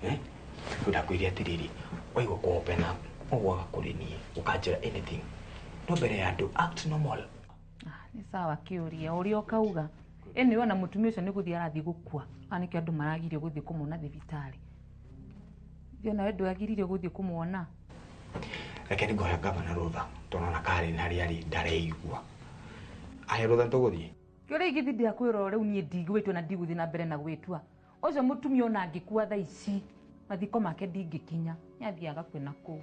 Eh? Rĩu ndakwĩire atĩrĩrĩ, waigua kũ open up, ũguo kũrĩ niĩ, ũkanjĩra anything. No mbere ya andũ, act normal. Nĩ sawa kĩũria ũrĩa ũkauga. Ĩnĩ ona mũtumia ũcio nĩ gũthiĩ arathiĩ gũkua. A nĩkĩo andũ maragirio gũthiĩ kũmuona thibitarĩ. Ithuĩ onawe ndwagiririo gũthiĩ kũmuona. Reke nĩngoya gavana rũtha tondũ ona Karen harĩa arĩ ndareigua. Aya rũtha nĩtũgũthiĩ? Kĩũria gĩkĩ ndiakwĩra rĩu niĩ ndigwĩtua na ndigũthiĩ na mbere na gwĩtua. Ũcio mũtumia ona angĩkua thaa ici mathiko make ndingĩkinya. Nĩ athiĩ agakue na kũu.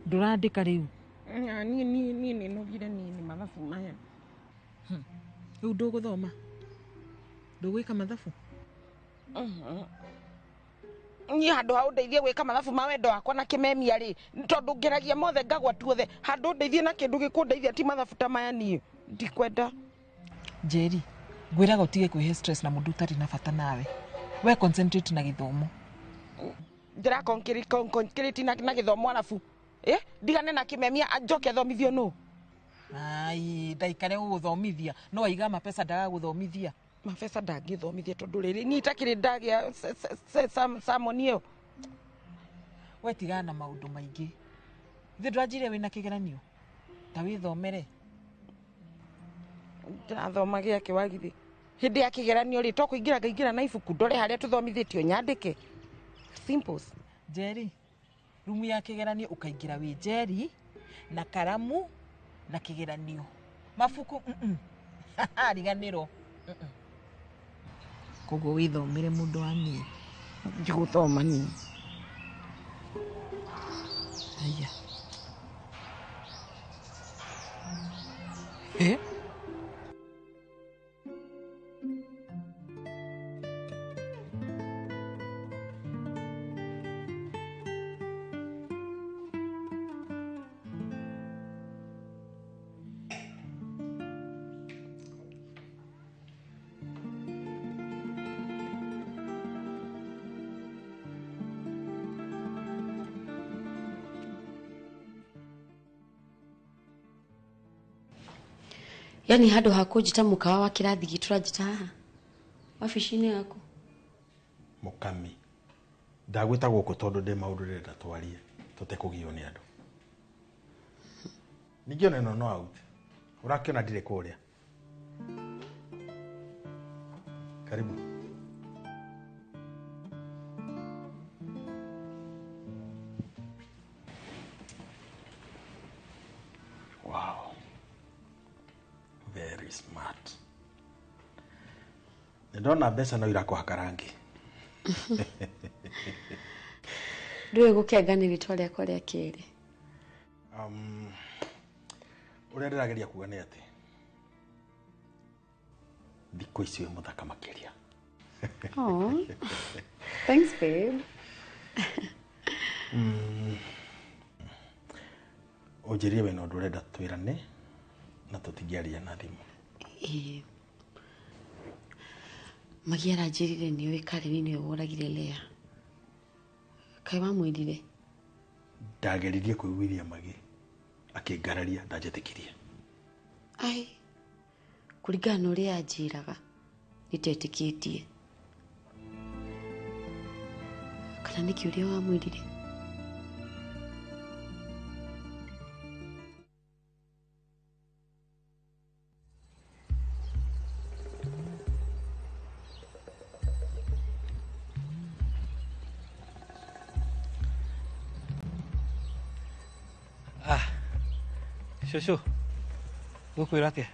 Ndũrandĩka rĩu? Niĩ niĩ niĩ nĩ nogire niĩ nĩ mathabu maya. Rĩu ndũgũthoma? Ndũgwĩka mathabu? Niĩ handũ ha ũndeithie gwĩka mathabu ma wendo wakwa na kĩmemia rĩ, tondũ ngeragia mothe ngagwa tuothe, handũ ũndeithie na kĩndũ gĩkũndeithia ti mathabu ta maya niĩ ndikwenda. Njeri, ngwĩraga ũtige kwĩhe stress na mũndũ ũtarĩ na bata nawe. We concentrate na gĩthomo. Ndĩra concentrate na gĩthomo arabu. Ndigane na kĩmemia njoke athomithio nũ? Ai, ndaikare gũgũthomithia. No waiga mapesa ndagagũthomithia. Mapesa ndangĩthomithia tondũ rĩrĩ niĩ itakĩrĩ ndagĩa samoni ĩyo. We tigana na maũndũ maingĩ. Ithuĩ ndũranjĩrire wĩna kĩgeranio? Ta wĩthomere. Ndĩrathoma gĩake wagithi. Hĩndĩ ya kĩgeranio rĩ, to kũingĩra ngaingĩra na ibuku ndore harĩa tũthomithĩtio nyandĩke. Simples. Njeri, rumu ya kĩgeranio ũkaingĩra wĩ Njeri na karamu na kĩgeranio. Mabuku riganĩrwo. Koguo wĩthomere mũndũ wa niĩ. Ndigũthoma niĩ. Aya. Yani handũ ha kũnjĩta mũkawa wa kĩrathi gitũ ũranjĩta haha wabici-inĩ yaku. Mũkami, ndagwĩta gũkũ tondũ ndĩ maũndũ ndĩrenda twarie tũtekũgiywo nĩ andũ. Ningĩ ona ĩno no out. Ũrakĩona ndirĩ kũrĩa. Karibu. Wow. Very smart. Ndona mbeca no irakũhaka rangi. Ndũĩ gũkenga nĩ rĩtwa rĩakwa rĩa kerĩ. Ũrĩa ndĩrageria kuga nĩ atĩ thikũ ici wĩ mũthaka makĩria. Oh, thanks babe. Ũnjĩrire wĩna ũndũ ũrenda twĩrane na tũtingĩaria na thimũ. Magi aranjĩrire nĩ ũĩ Karen nĩwe woragire Lea. Kaĩ wamwĩrire? Ndageririe kũiguithia Magi akĩngararia ndanjĩtĩkirie. Ai, kũringana na ũrĩa anjĩraga nĩtetĩkĩtie. Kana nĩkĩ ũrĩa wamwĩrire? Cũcũ, ngũkwĩra atĩa?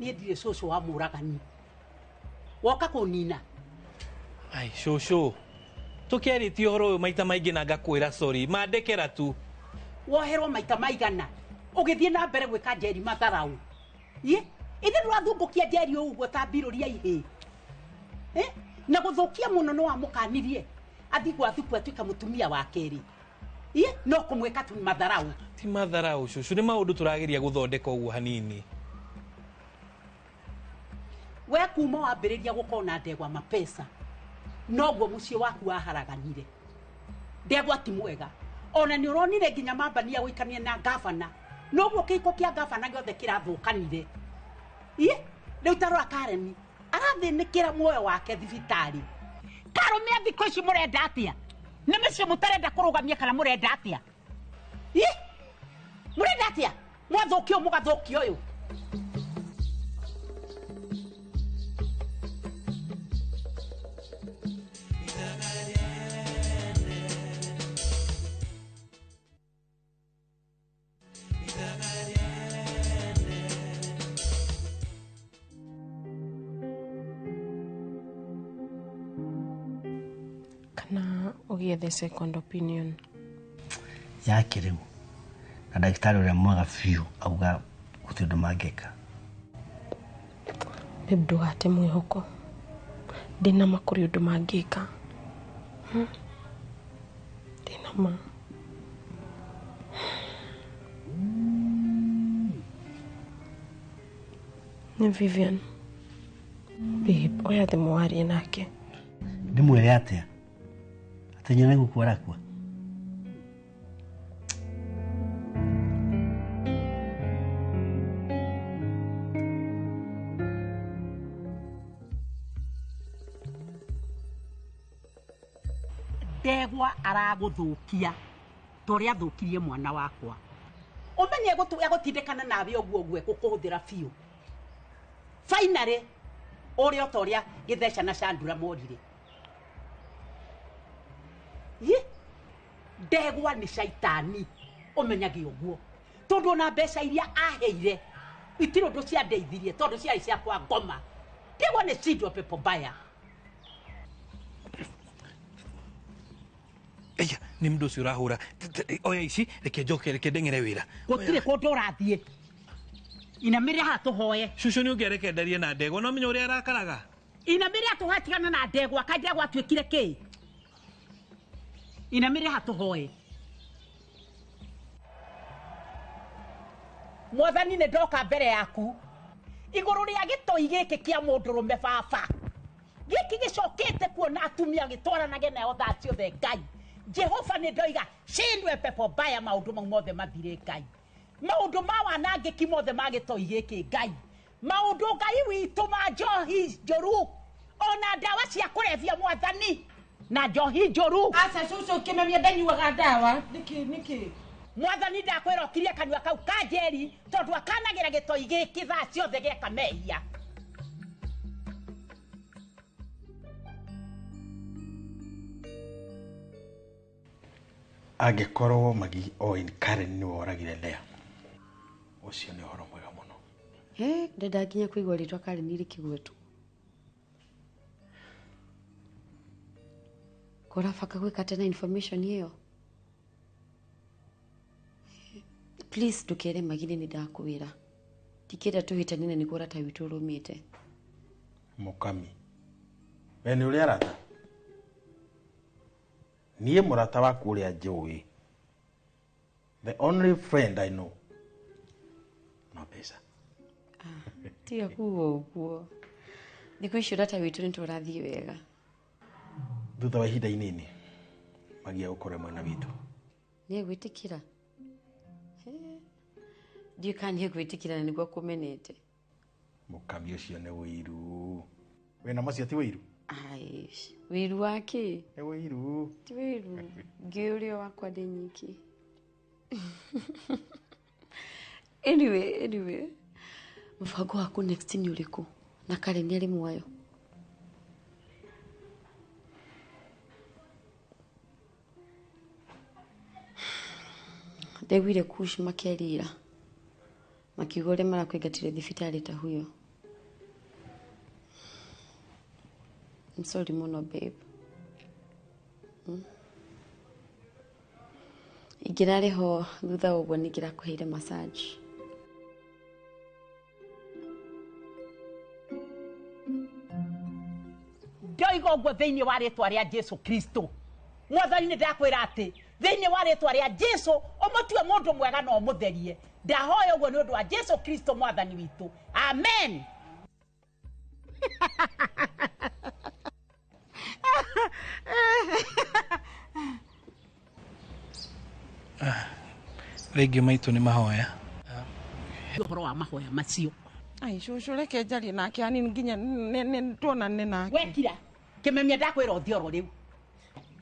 Niĩ ndirĩ cũcũ wa mũragani. Woka kũnina. Ai, cũcũ, tũkĩarĩtie ũhoro ũyũ maita maingĩ na ngakwĩra sorry, mandekera tu. Woherwo maita maigana, ũgĩthiĩ na mbere gwĩka Njeri matharau. Ĩ, ithe ndũrathungũkia Njeri ũguo ta mbirũri ya ihĩĩ. Na gũthũkia mũno nĩ wamũkanirie athiĩ gwa thuku atuĩka mũtumia wa kerĩ. Ĩ, no kũmwĩka tu matharau. Ti matharau cũcũ, nĩ maũndũ tũrageria gũthondeka ũguo hanini. We kuma wambĩrĩria gũkorwo na ndegwa mapesa, noguo mũciĩ waku waharaganire. Ndegwa ti mwega. Ona nĩ ũronire nginya mambania gũikania na gavana. Noguo kĩhiko kĩa gavana gĩothe kĩrathũkanire. Ĩ rĩu ta rora Karen arathĩnĩkĩra muoyo wake thibitarĩ. Karũme a thikũ ici mũrenda atĩa? Nĩ mĩciĩ mũtarenda kũrũgamia kana mũrenda atĩa? Ĩ mũrenda atĩa? Mwathũkia ũyũ mũgathũkia ũyũ. Kana ũgĩethe second opinion. Yake rĩu na ndagĩtarĩ ũrĩa mwega biũ auga gũtirĩ ũndũ mangĩka. Babe, ndũgate mwĩhoko. Ndĩna ma kũrĩ ũndũ mangĩka. Ndĩna ma. Nĩ Vivian. Babe, oya thimũ warie nake. Ndĩmwĩre atĩa? Atĩ nyina gũkua arakua? Ndegwa aragũthũkia ta ũrĩa athũkirie mwana wakwa. Ũmenye egũtindĩkana nawe ũguo ũguo egũkũhũthĩra biũ. Finally, ũrĩa ota ũrĩa Gĩtheca na Chandura morire. Ĩ ndegwa nĩ caitani ũmenyage ũguo. Tondũ ona mbeca iria aheire itirĩ ũndũ ciandeithirie tondũ ciarĩ cia kwa ngoma. Ndegwa nĩ cindwa pepo mbaya. Eya, nĩ mũndũ ũcio ũrahũra. Oya ici, reke njoke, reke ndeng'ere wĩra. Gũtirĩ kũndũ ũrathiĩ. Inamĩrĩra haha tũhoe. Cũcũ nĩ ũngĩareke ndarie na ndegwa, no menya ũrĩa arakaraga. Inamĩrĩra tũhoe tigana na ndegwa, kaĩ ndegwa atuĩkire kĩ? Inamĩrĩra haha tũhoe. Mwathani nĩ ndoka mbere yaku. Igũrũ rĩa gĩtoi gĩkĩ kĩa mũndũrũme baba. Gĩkĩ gĩcokete kuona atumia gĩtwaranage nayo thaa ciothe Ngai. Jehova nĩ ndoiga cindwe pepo mbaya maũndũ mau mothe mathire Ngai. Maũndũ ma wanangĩki mothe ma gĩtoi gĩkĩ Ngai. Maũndũ Ngai witũ ma njohi njũru ona ndawa cia kũrebia Mwathani na njohi njũru. Aca cũcũ kĩmemia ndanyuaga ndawa. Nĩkĩ nĩkĩ? Mwathani ndakwĩra ũkirie kanua kau ka Njeri tondũ akanagĩra gĩtoi gĩkĩ thaa ciothe gĩeka mehia. Angĩkorwo Magi oĩ Karen nĩwe oragire Lea, ũcio nĩ ũhoro mwega mũno. Ndenda nginya kũigua rĩtwa Karen rĩkĩgwetwo. Kũrabanga gwĩka atĩa na information ĩyo? Please ndũkere Magi nĩ ndakwĩra. Ndikĩenda tũhĩtanie na nĩguo ũrata witũ ũrũmĩte. Mũkami, we nĩ ũrĩ arata? Niĩ mũrata waku ũrĩa njũĩ. The only friend I know. No mbeca. Tiga kuga ũguo. Thikũ ici ũrata witũ nĩ tũrathiĩ wega. Thutha wa ihinda inini, Magi egũkorwo mwena witũ. Nĩ egwĩtĩkĩra? Ndiũĩ kana nĩ egwĩtĩkĩra na nĩguo akũmenete. Mũkami ũcio nĩ ũiru. Wĩna macio ti ũiru? Ai, wĩiru wa kĩ? Nĩ ũiru. Ti wĩiru. Ngĩũĩ ũrĩa wakwa ndĩ nyiki. Anyway, mũbango waku next nĩ ũrĩkũ? Na Karen arĩ muoyo? Ndaiguire Kush makĩarĩra. Makiuga ũrĩa marakũingatire thibitarĩ ta huyo. I'm sorry mũno babe. Ingĩrarĩ ho thutha wa ũguo nĩngĩrakũheire massage. Ndoiga ũguo thĩinĩ wa rĩtwa rĩa Jesu Kristo. Mwathani nĩ ndakwĩra atĩ thĩinĩ wa rĩtwa rĩa Jesu ũmũtue mũndũ mwega na ũmũtherie. Ndahoya ũguo nĩ ũndũ wa Jesu Kristo Mwathani witũ. Amen. Thengiũ maitũ nĩ mahoya. Ũhoro wa mahoya macio. Ai cũcũ reke njarie nake hanini nginya tuonane nake. Wekira Kimemia ndakwĩra ũthiĩ oro rĩu.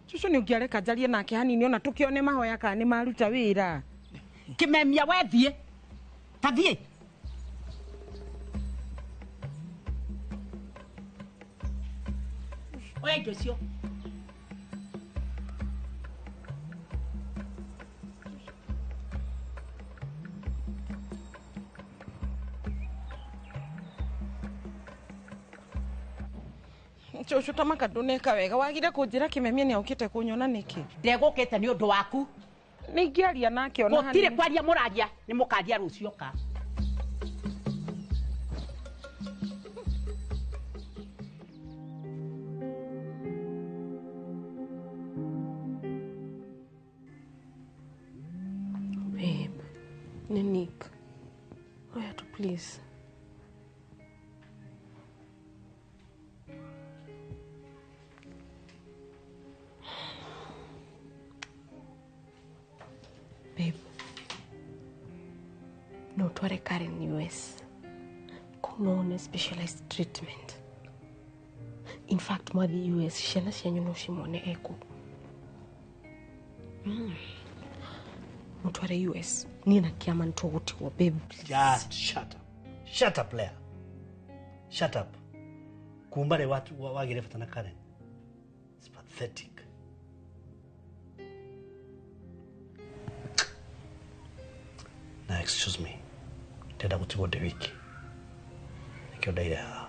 Cũcũ nĩ ũngĩareka njarie nake hanini ona tũkĩone mahoya kana nĩ maruta wĩra. Kimemia wethiĩ. Tathiĩ. Oya indo icio. Cũcũ ta maka ndũneka wega wagire kũnjĩra Kimemia nĩ okĩte kũnyona nĩkĩ? Ndegũkĩte nĩ ũndũ waku. Nĩ ingĩaria nake ona hanini. Gũtirĩ kwaria mũraria nĩ mũkaria rũciũ ka. Babe, nĩ Nick. Oya tu please. Babe, no tware Karen US. Kũu no one specialized treatment. In fact, mwathi US ciana cianyu no cimwone eku. Mutware US. Niĩ na kĩama nĩtũgũtigwo, babe. Just shut up. Shut up, Leah. Shut up. Kumba rĩ wagire bata na Karen. It's pathetic. Now, excuse me. Ndĩrenda gũtigwo ndĩ wiki. Nĩkĩo ndaire haha.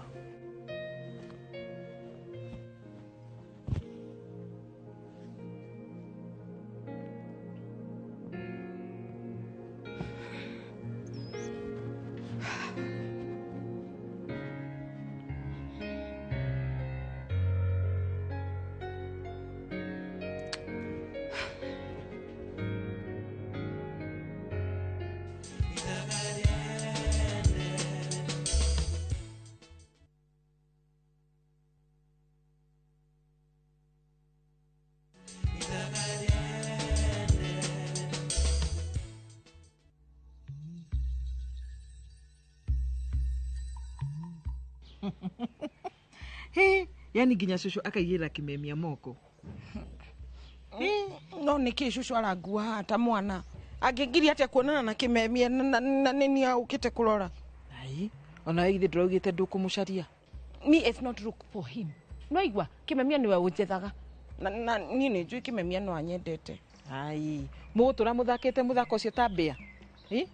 He, yani nginya cũcũ akaigĩrĩra Kimemia moko. No nĩkĩ cũcũ arangua haha ta mwana? Angĩngiria atĩa kuonana na Kimemia na nĩ niĩ aũkĩte kũrora? Ai, ona we githĩ ndũraugĩte ndũkũmũcaria? Me is not look for him. No igua Kimemia nĩwe ũnjethaga. Na niĩ nĩ njũĩ Kimemia no anyendete. Ai, mũgũtũra mũthakĩte mũthako ũcio ta mbĩa? Ĩ?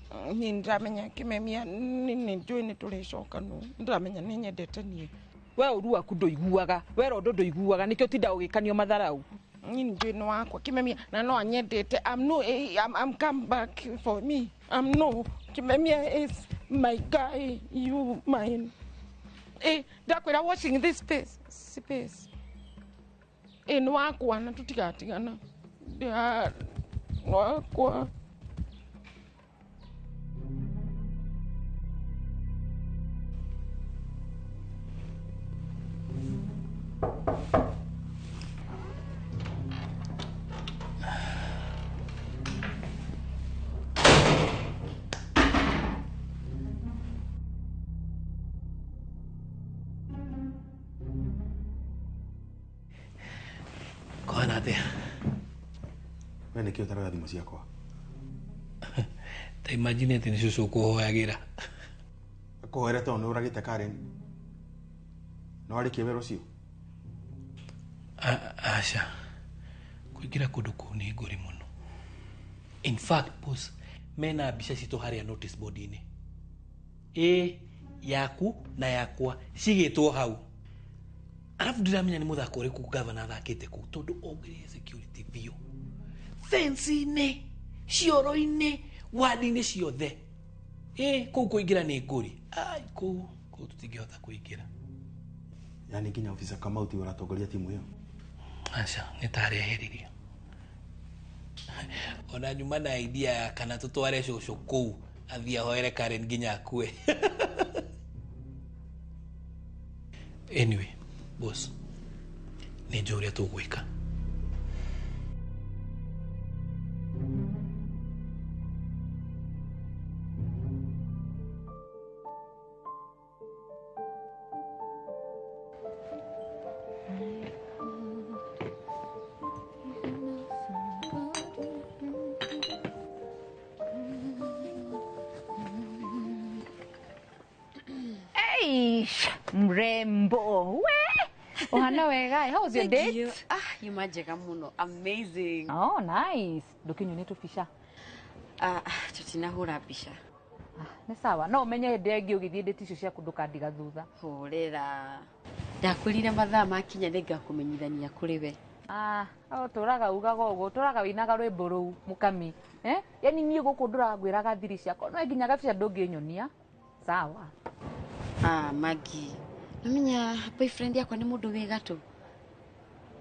Niĩ nĩndĩramenya Kimemia nĩ njũĩ nĩ tũrĩcoka no nĩndĩramenya nĩ nyendete niĩ. We ũru waku ndũiguaga, we rondo ndũiguaga nĩkĩo ũtindaga ũgĩkanio matharau. Niĩ nĩ njũĩ nĩ wakwa Kimemia na no anyendete. I'm no I'm come back for me. I'm no Kimemia is my guy, you mine. Ndakwĩra watching this space. Space. Nĩ wakwa na tũtigatigana. Nĩ wakwa. Kũhana atĩa? We nĩkĩ ũtaraga thimũ ciakwa? Ta imagine atĩ nĩ cũcũ ũkũhoyagĩra. Akũhoere tondũ nĩ ũragĩte Karen. No warĩkia wĩra ũcio? Aca. Kũingĩra kũndũ kũu nĩ ngũrĩ mũno. In fact, boss, mena mbica citũ harĩa notice board-inĩ. Ĩ, yaku na yakwa cigĩtwo hau. Arabu ndiramenya nĩ mũthako ũrĩkũ gavana athakĩte kũu tondũ ongereire security biũ. Fence-inĩ, cioro-inĩ, wadi-inĩ ciothe. Ĩ, kũu kũingĩra nĩ ngũri. Ai, kũu tũtingĩhota kũingĩra. Yani nginya officer Kamau tiwe ũratongoria timu ĩyo? Aca, nĩ ta areheririo. Ona nyuma na idea ya kana tũtware cũcũ kũu athiĩ ahoere Karen nginya akue. Anyway, boss, nĩ njũĩ ũrĩa tũgwĩka. Eish, mrembo. We! Ohana wega. How was your Thank date? you. Ah, yuma njega muno. Amazing. Oh, nice. Ndukinyone tubisha. Ah, tutinahura mbica. Nĩ sawa. No umenye hĩndĩ ĩyo ĩngĩ ũgĩthiĩ ndĩti icio ciaku ndũkandiga thutha. Hũrĩra. Ndakwĩrire mathaa makinya nĩngakũmenyithania kũrĩ we. Ah, tũraga ugaga ũguo, tũraga wĩinaga rwĩmbo rũu mũkami. Eh? Yaani niĩ gũkũ ndũraga ngwĩraga thiri ciakwa. No nginya gabica ndũngĩnyonia. Sawa. Ah, Maggie. Namenya boyfriend yakwa nĩ mũndũ wĩ gatũ.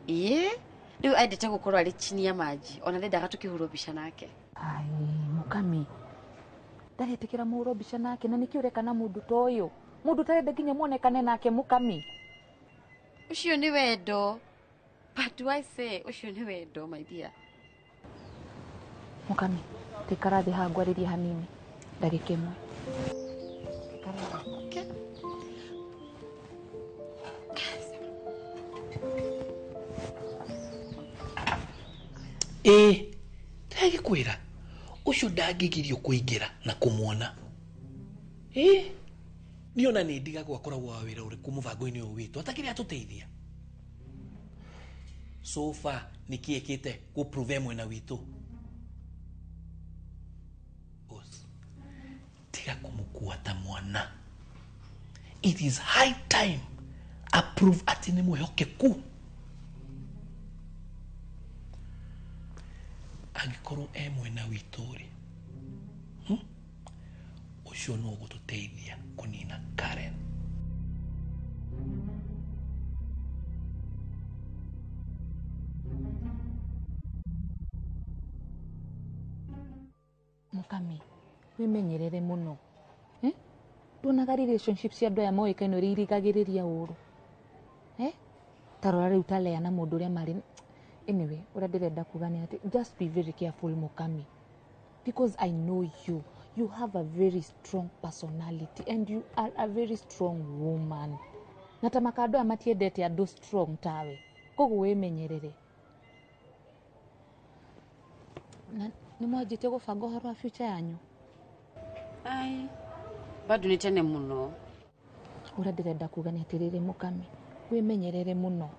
Ĩĩ? Rĩu endete gũkorwo arĩ chini ya maji. Ona ndendaga tũkĩhũrwo mbica nake. Ai, mũkami. Ndaretĩkĩra mũhũrwo mbica nake na nĩkĩ ũreka na mũndũ ta ũyũ? Mũndũ ũtarenda nginya muonekane nake mũkami. Ũcio nĩ wendo. But do I say ũcio nĩ wendo, my dear? Mũkami, tũikara thĩ haha ngwarĩrie hanini. Ndagĩka ĩmwe. Ikara thĩ. Okay. Ĩĩ, ndĩragĩkwĩra ũcio ndangĩgirio kũingĩra na kũmuona. Ĩĩ, niĩ ona nĩ ndigagwo akoragwo wa wĩra ũrĩkũ mũbango-inĩ ũyũ witũ atakĩrĩ atũteithia. So far nĩkĩ ĩkĩte gũprove mwena witũ? Boss, tiga kũmũkua ta mwana. It is high time approve atĩ nĩ mwĩhokeku. Angĩkorwo e mwena witũ rĩ, ũcio no ũgũtũteithia kũnina Karen. Mũkami, wĩmenyerere mũno. Eh? Nduonaga relationship cia andũ aya moĩkaine ũrĩa irigagĩrĩria ũru. Eh? Ta rora rĩu ta Lea na mũndũ ũrĩa marĩ. Anyway, ũrĩa ndĩrenda kuga nĩ atĩ just be very careful mũkami. Because I know you. You have a very strong personality and you are a very strong woman. Na ta makandũ aya matiendete andũ strong tawe. Koguo wĩmenyerere. Na nĩ mwanjĩtie gũbanga ũhoro wa future yanyu? Ai, bado nĩ tene mũno. Ũrĩa ndĩrenda kuga nĩ atĩrĩrĩ mũkami, wĩmenyerere mũno.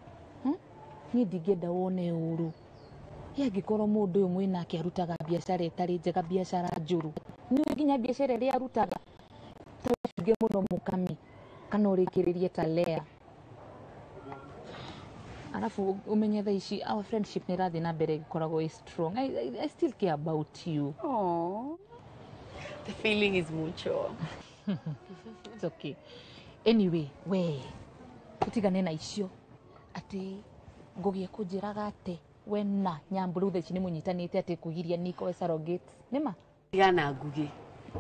Niĩ ndingĩenda wone ũru. Angĩkorwo mũndũ ũyũ mwĩnake arutaga biacara ĩtarĩ njega, biacara njũru, nĩ nginya biacara ĩrĩa arutaga ta wĩcunge mũno mũkami, kana ũrĩkĩrĩrie ta Lea. Alafu umenye thaa ici our friendship nĩ ĩrathiĩ na mbere ĩgĩkoragwo ĩ strong. I still care about you. Oh, the feeling is mutual. It's okay. Anyway, we tũtigane na icio atĩ ngũgĩe kũnjĩraga atĩ we na Nyambo rĩu thaa ici nĩ mũnyitanĩte atĩ kũgiria Nico we surrogate. Nĩ ma? Tigana Ngũgĩ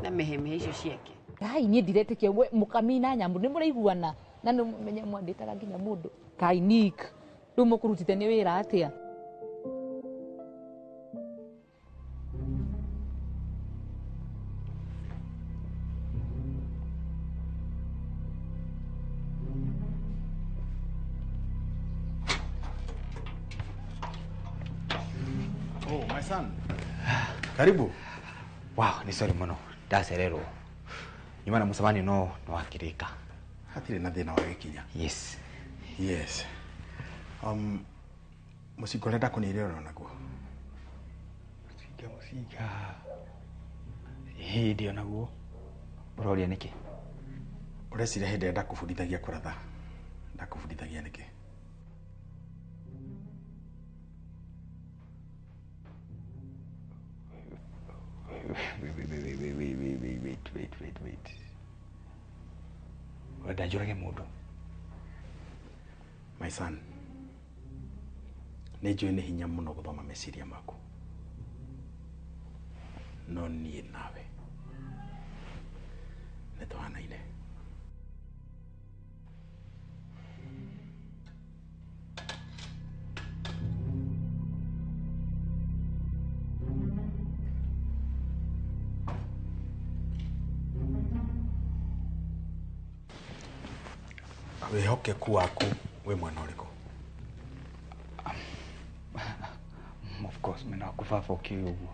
na mehemehe icio ciake. Kai niĩ ndiretĩkia we mũkami na Nyambo nĩ mũraiguana na nĩ mũmenye mwandĩtaga nginya mũndũ. Kai Nick, rĩu mũkũrutithania wĩra atĩa? Oh, my son. Karibu. Wow, ni sorry muno. Ndacererwo. Nyuma na mũcemanio no wakĩrĩka. Hatirĩ na thĩna wa gĩkinya. Yes. Yes. Mũcinga ũrĩa ndakũneire ũrĩ naguo? Mũcinga. Ĩĩ ndĩ onaguo. Ũroria nĩkĩ? Ũreciria hĩndĩ ĩrĩa ndakũbundithagia kũratha. Ndakũbundithagia nĩkĩ? Wait. Ũrenda njũrage mũndũ? My son, nĩ njũĩ nĩ hinya mũno gũthoma meciria maku. No niĩ nawe nĩ tũhanaine. Wĩhokeku waku wĩ mwena ũrĩkũ? Of course, mwena waku baba ũkĩũĩ ũguo.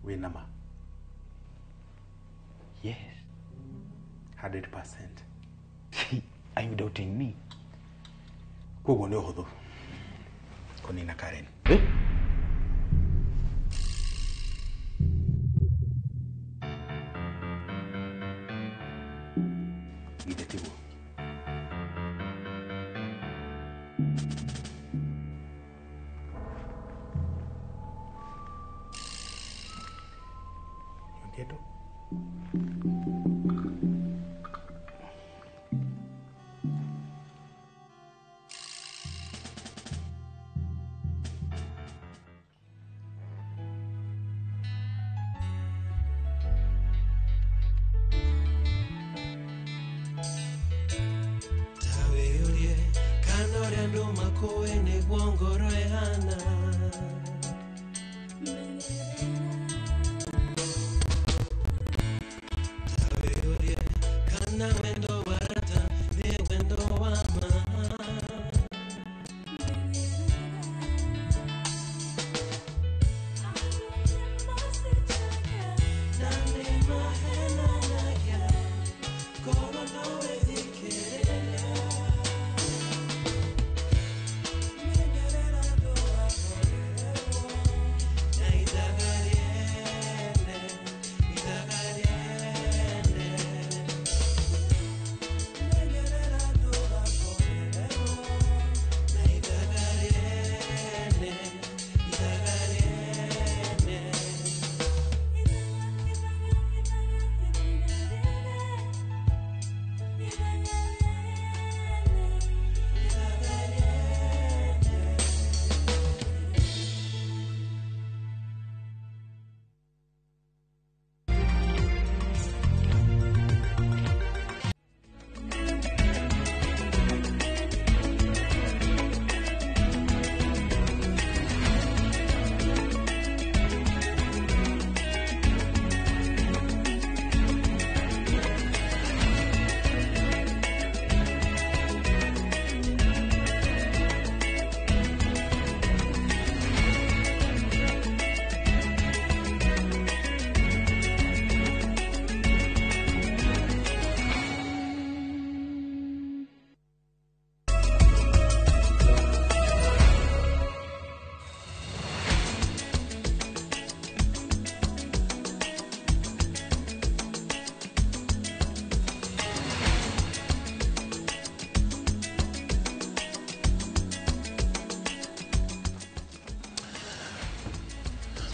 Wĩ na ma? Yes. 100%. Are you doubting me? Koguo nĩ ũhũthũ kũnina Karen. Githĩ tiguo? Nĩũndĩndũ?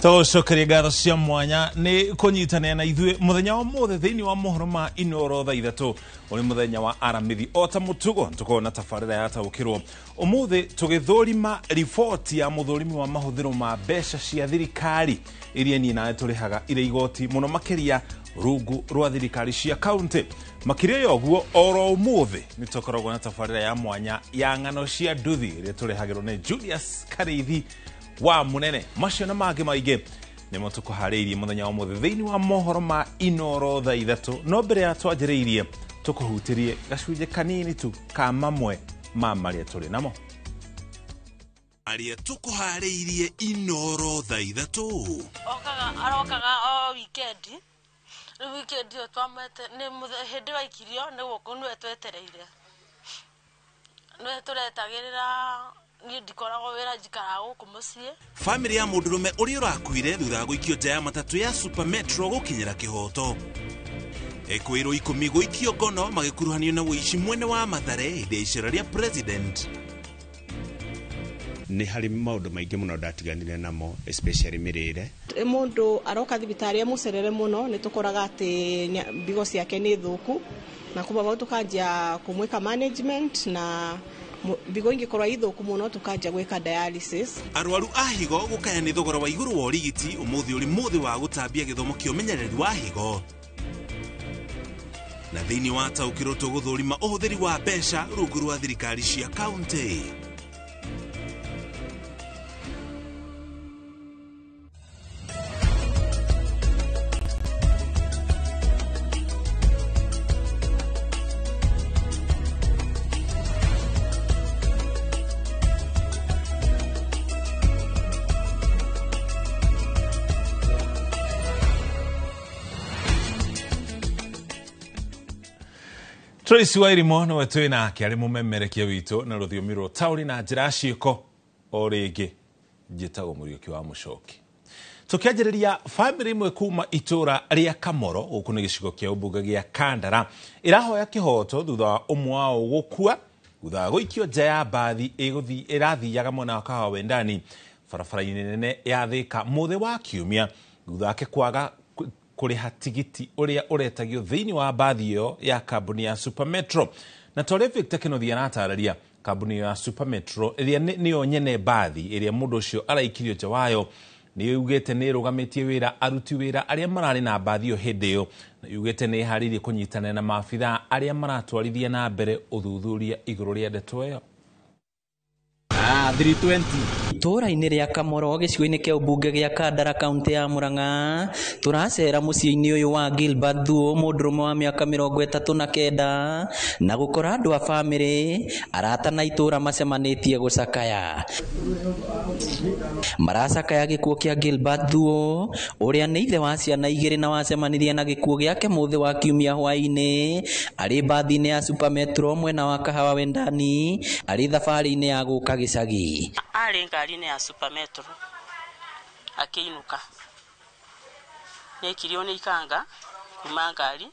Tũcokerie ngatho cia mwanya nĩ kũnyitanĩra na ithuĩ mũthenya wa mũthĩ thĩinĩ wa mohoro ma Inooro thaa ithatũ ũrĩ mũthenya wa aramithi. O ta mũtugo tũkorwo na tabarĩra ya taũkĩrwo ũmũthĩ tũgĩthũrima riboti ya mũthũrimi wa mahũthĩro ma mbeca cia thirikari iria niĩ nawe tũrĩhaga irĩ igoti mũno makĩria rungu rwa thirikari cia kaunti. Makĩria ya ũguo oro ũmũthĩ nĩ tũkoragwo na tabarĩra ya mwanya ya ng'ano cia nduthi ĩrĩa tũrehagĩrwo nĩ Julius Kariithi wa munene. Macio na mangĩ maingĩ nĩmo tũkũharĩirie mũthenya wa mũthĩ thĩinĩ wa mohoro ma Inooro thaa ithatũ. No mbere ya twanjĩrĩirie tũkũhutĩrie gacunjĩ kanini tu ka mamwe ma marĩa tũrĩ namo. Marĩa tũkũharĩirie Inooro thaa ithatũ. Okaga arokaga o weekend. Rĩu weekend ĩyo twamwete nĩ hĩndĩ waikirio nĩ gũkũ nĩwe twetereire. Nĩwe tũretagĩrĩra niĩ ndikoragwo wĩra njikaraga gũkũ mũciĩ. Famĩlĩ ya mũndũrũme ũrĩa ũrakuire thutha wa gũikio nja ya matatũ ya Super Metro gũkinyĩra kĩhoto. Ekwĩrwo 10 gũikio ngono magĩkuruhanio na ũici mwene wa Mathare hĩndĩ ya icera rĩa president. Nĩ harĩ maũndũ maingĩ mũno ndatiganire namo especially mĩrĩre. Mũndũ aroka thibitarĩ amũcerere mũno nĩ tũkoraga atĩ mbigo ciake nĩ thũku na kuma hau tũkanjia kũmwĩka management na mbigo ingĩkorwo ithũku mũno tũkanjia gwĩka dialysis. Arwaru a higo gũkaya nĩ thogora wa igũrũ wa ũrigiti ũmũthĩ ũrĩ mũthĩ wa gũtambia gĩthomo kĩa ũmenyereri wa higo. Na thĩinĩ wa taũkĩrwo tũgũthũrima ũhũthĩri wa mbeca rungu rwa thirikari cia kaunti. Tracy Wairimo nĩwe twĩ nake arĩ mũmemerekia witũ na rũthiomi rwa taũri na njĩra ya ciĩko. O rĩngĩ njĩtagwo Mũriũki wa Mũcoki. Tũkĩanjĩrĩria, bamĩrĩ ĩmwe kuma itũra rĩa Kamoro gũkũ nĩ gĩcigo kĩa ũmbunge gĩa Kandara ĩrahoya kĩhoto thutha wa ũmwe wao gũkua thutha wa gũikio nja ya mbathi ĩrathiaga mwena wa Kahawa Wendani barabara-inĩ nene ya Thĩka mũthĩ wa Kiumia, thutha wake kwaga kũrĩha tigiti ũrĩa ũretagio thĩinĩ wa mbathi ĩyo ya kambuni ya Super Metro. Na ta ũrĩa Victor Kĩnuthia aratarĩria, kambuni ya Super Metro ĩrĩa nĩyo nyene mbathi ĩrĩa mũndũ ũcio araikirio nja wayo nĩ yugĩte nĩ ĩrũgamĩtie wĩra aruti wĩra arĩa mararĩ na mbathi ĩyo hĩndĩ ĩyo, na yugĩte nĩ ĩharĩirie kũnyitanĩra na maabithaa arĩa maratwarithia na mbere ũthuthuria igũrũ rĩa ndeto ĩyo. 320 Itũũra-inĩ rĩa Kamoro gĩcigo-inĩ kĩa ũmbunge gĩa Kandara kaunti ya Murang'a, tũracera mũciĩ-inĩ ũyũ wa Gilbert Thuo, mũndũrũme wa mĩaka 39, na gũkora andũ a bamĩrĩ, arata na itũũra macemanĩtie gũcakaya. Maracakaya gĩkuũ kĩa Gilbert Thuo, ũrĩa nĩ ithe wa ciana igĩrĩ na wacemanirie na gĩkuũ gĩake mũthĩ wa Kiumia hwaĩ-inĩ arĩ mbathi-inĩ ya Super Metro mwena wa Kahawa Wendani arĩ thabarĩ-inĩ ya gũka gĩcagi. Arĩ ngari-inĩ ya Super Metro akĩinũka, nĩaikirio nĩ ikanga kuma ngari.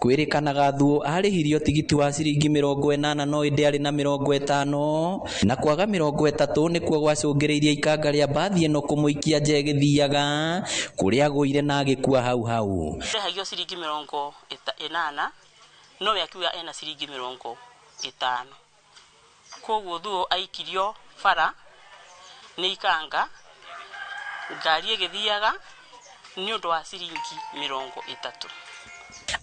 Kwĩrĩkanaga Thuo arĩhirio tigiti wa ciringi 80 no ĩndĩ arĩ na 50, na kwaga 30 nĩkuo gwacũngĩrĩirie ikanga rĩa mbathi ĩno kũmũikia nja ĩgĩthiaga kũrĩa agũire na agĩkua hau hau. Rĩhagio ciringi 80 nowe akiuga ena ciringi 50, koguo Thuo aikirio bara nĩ ikanga ngari ĩgĩthiaga nĩ ũndũ wa ciringi 30.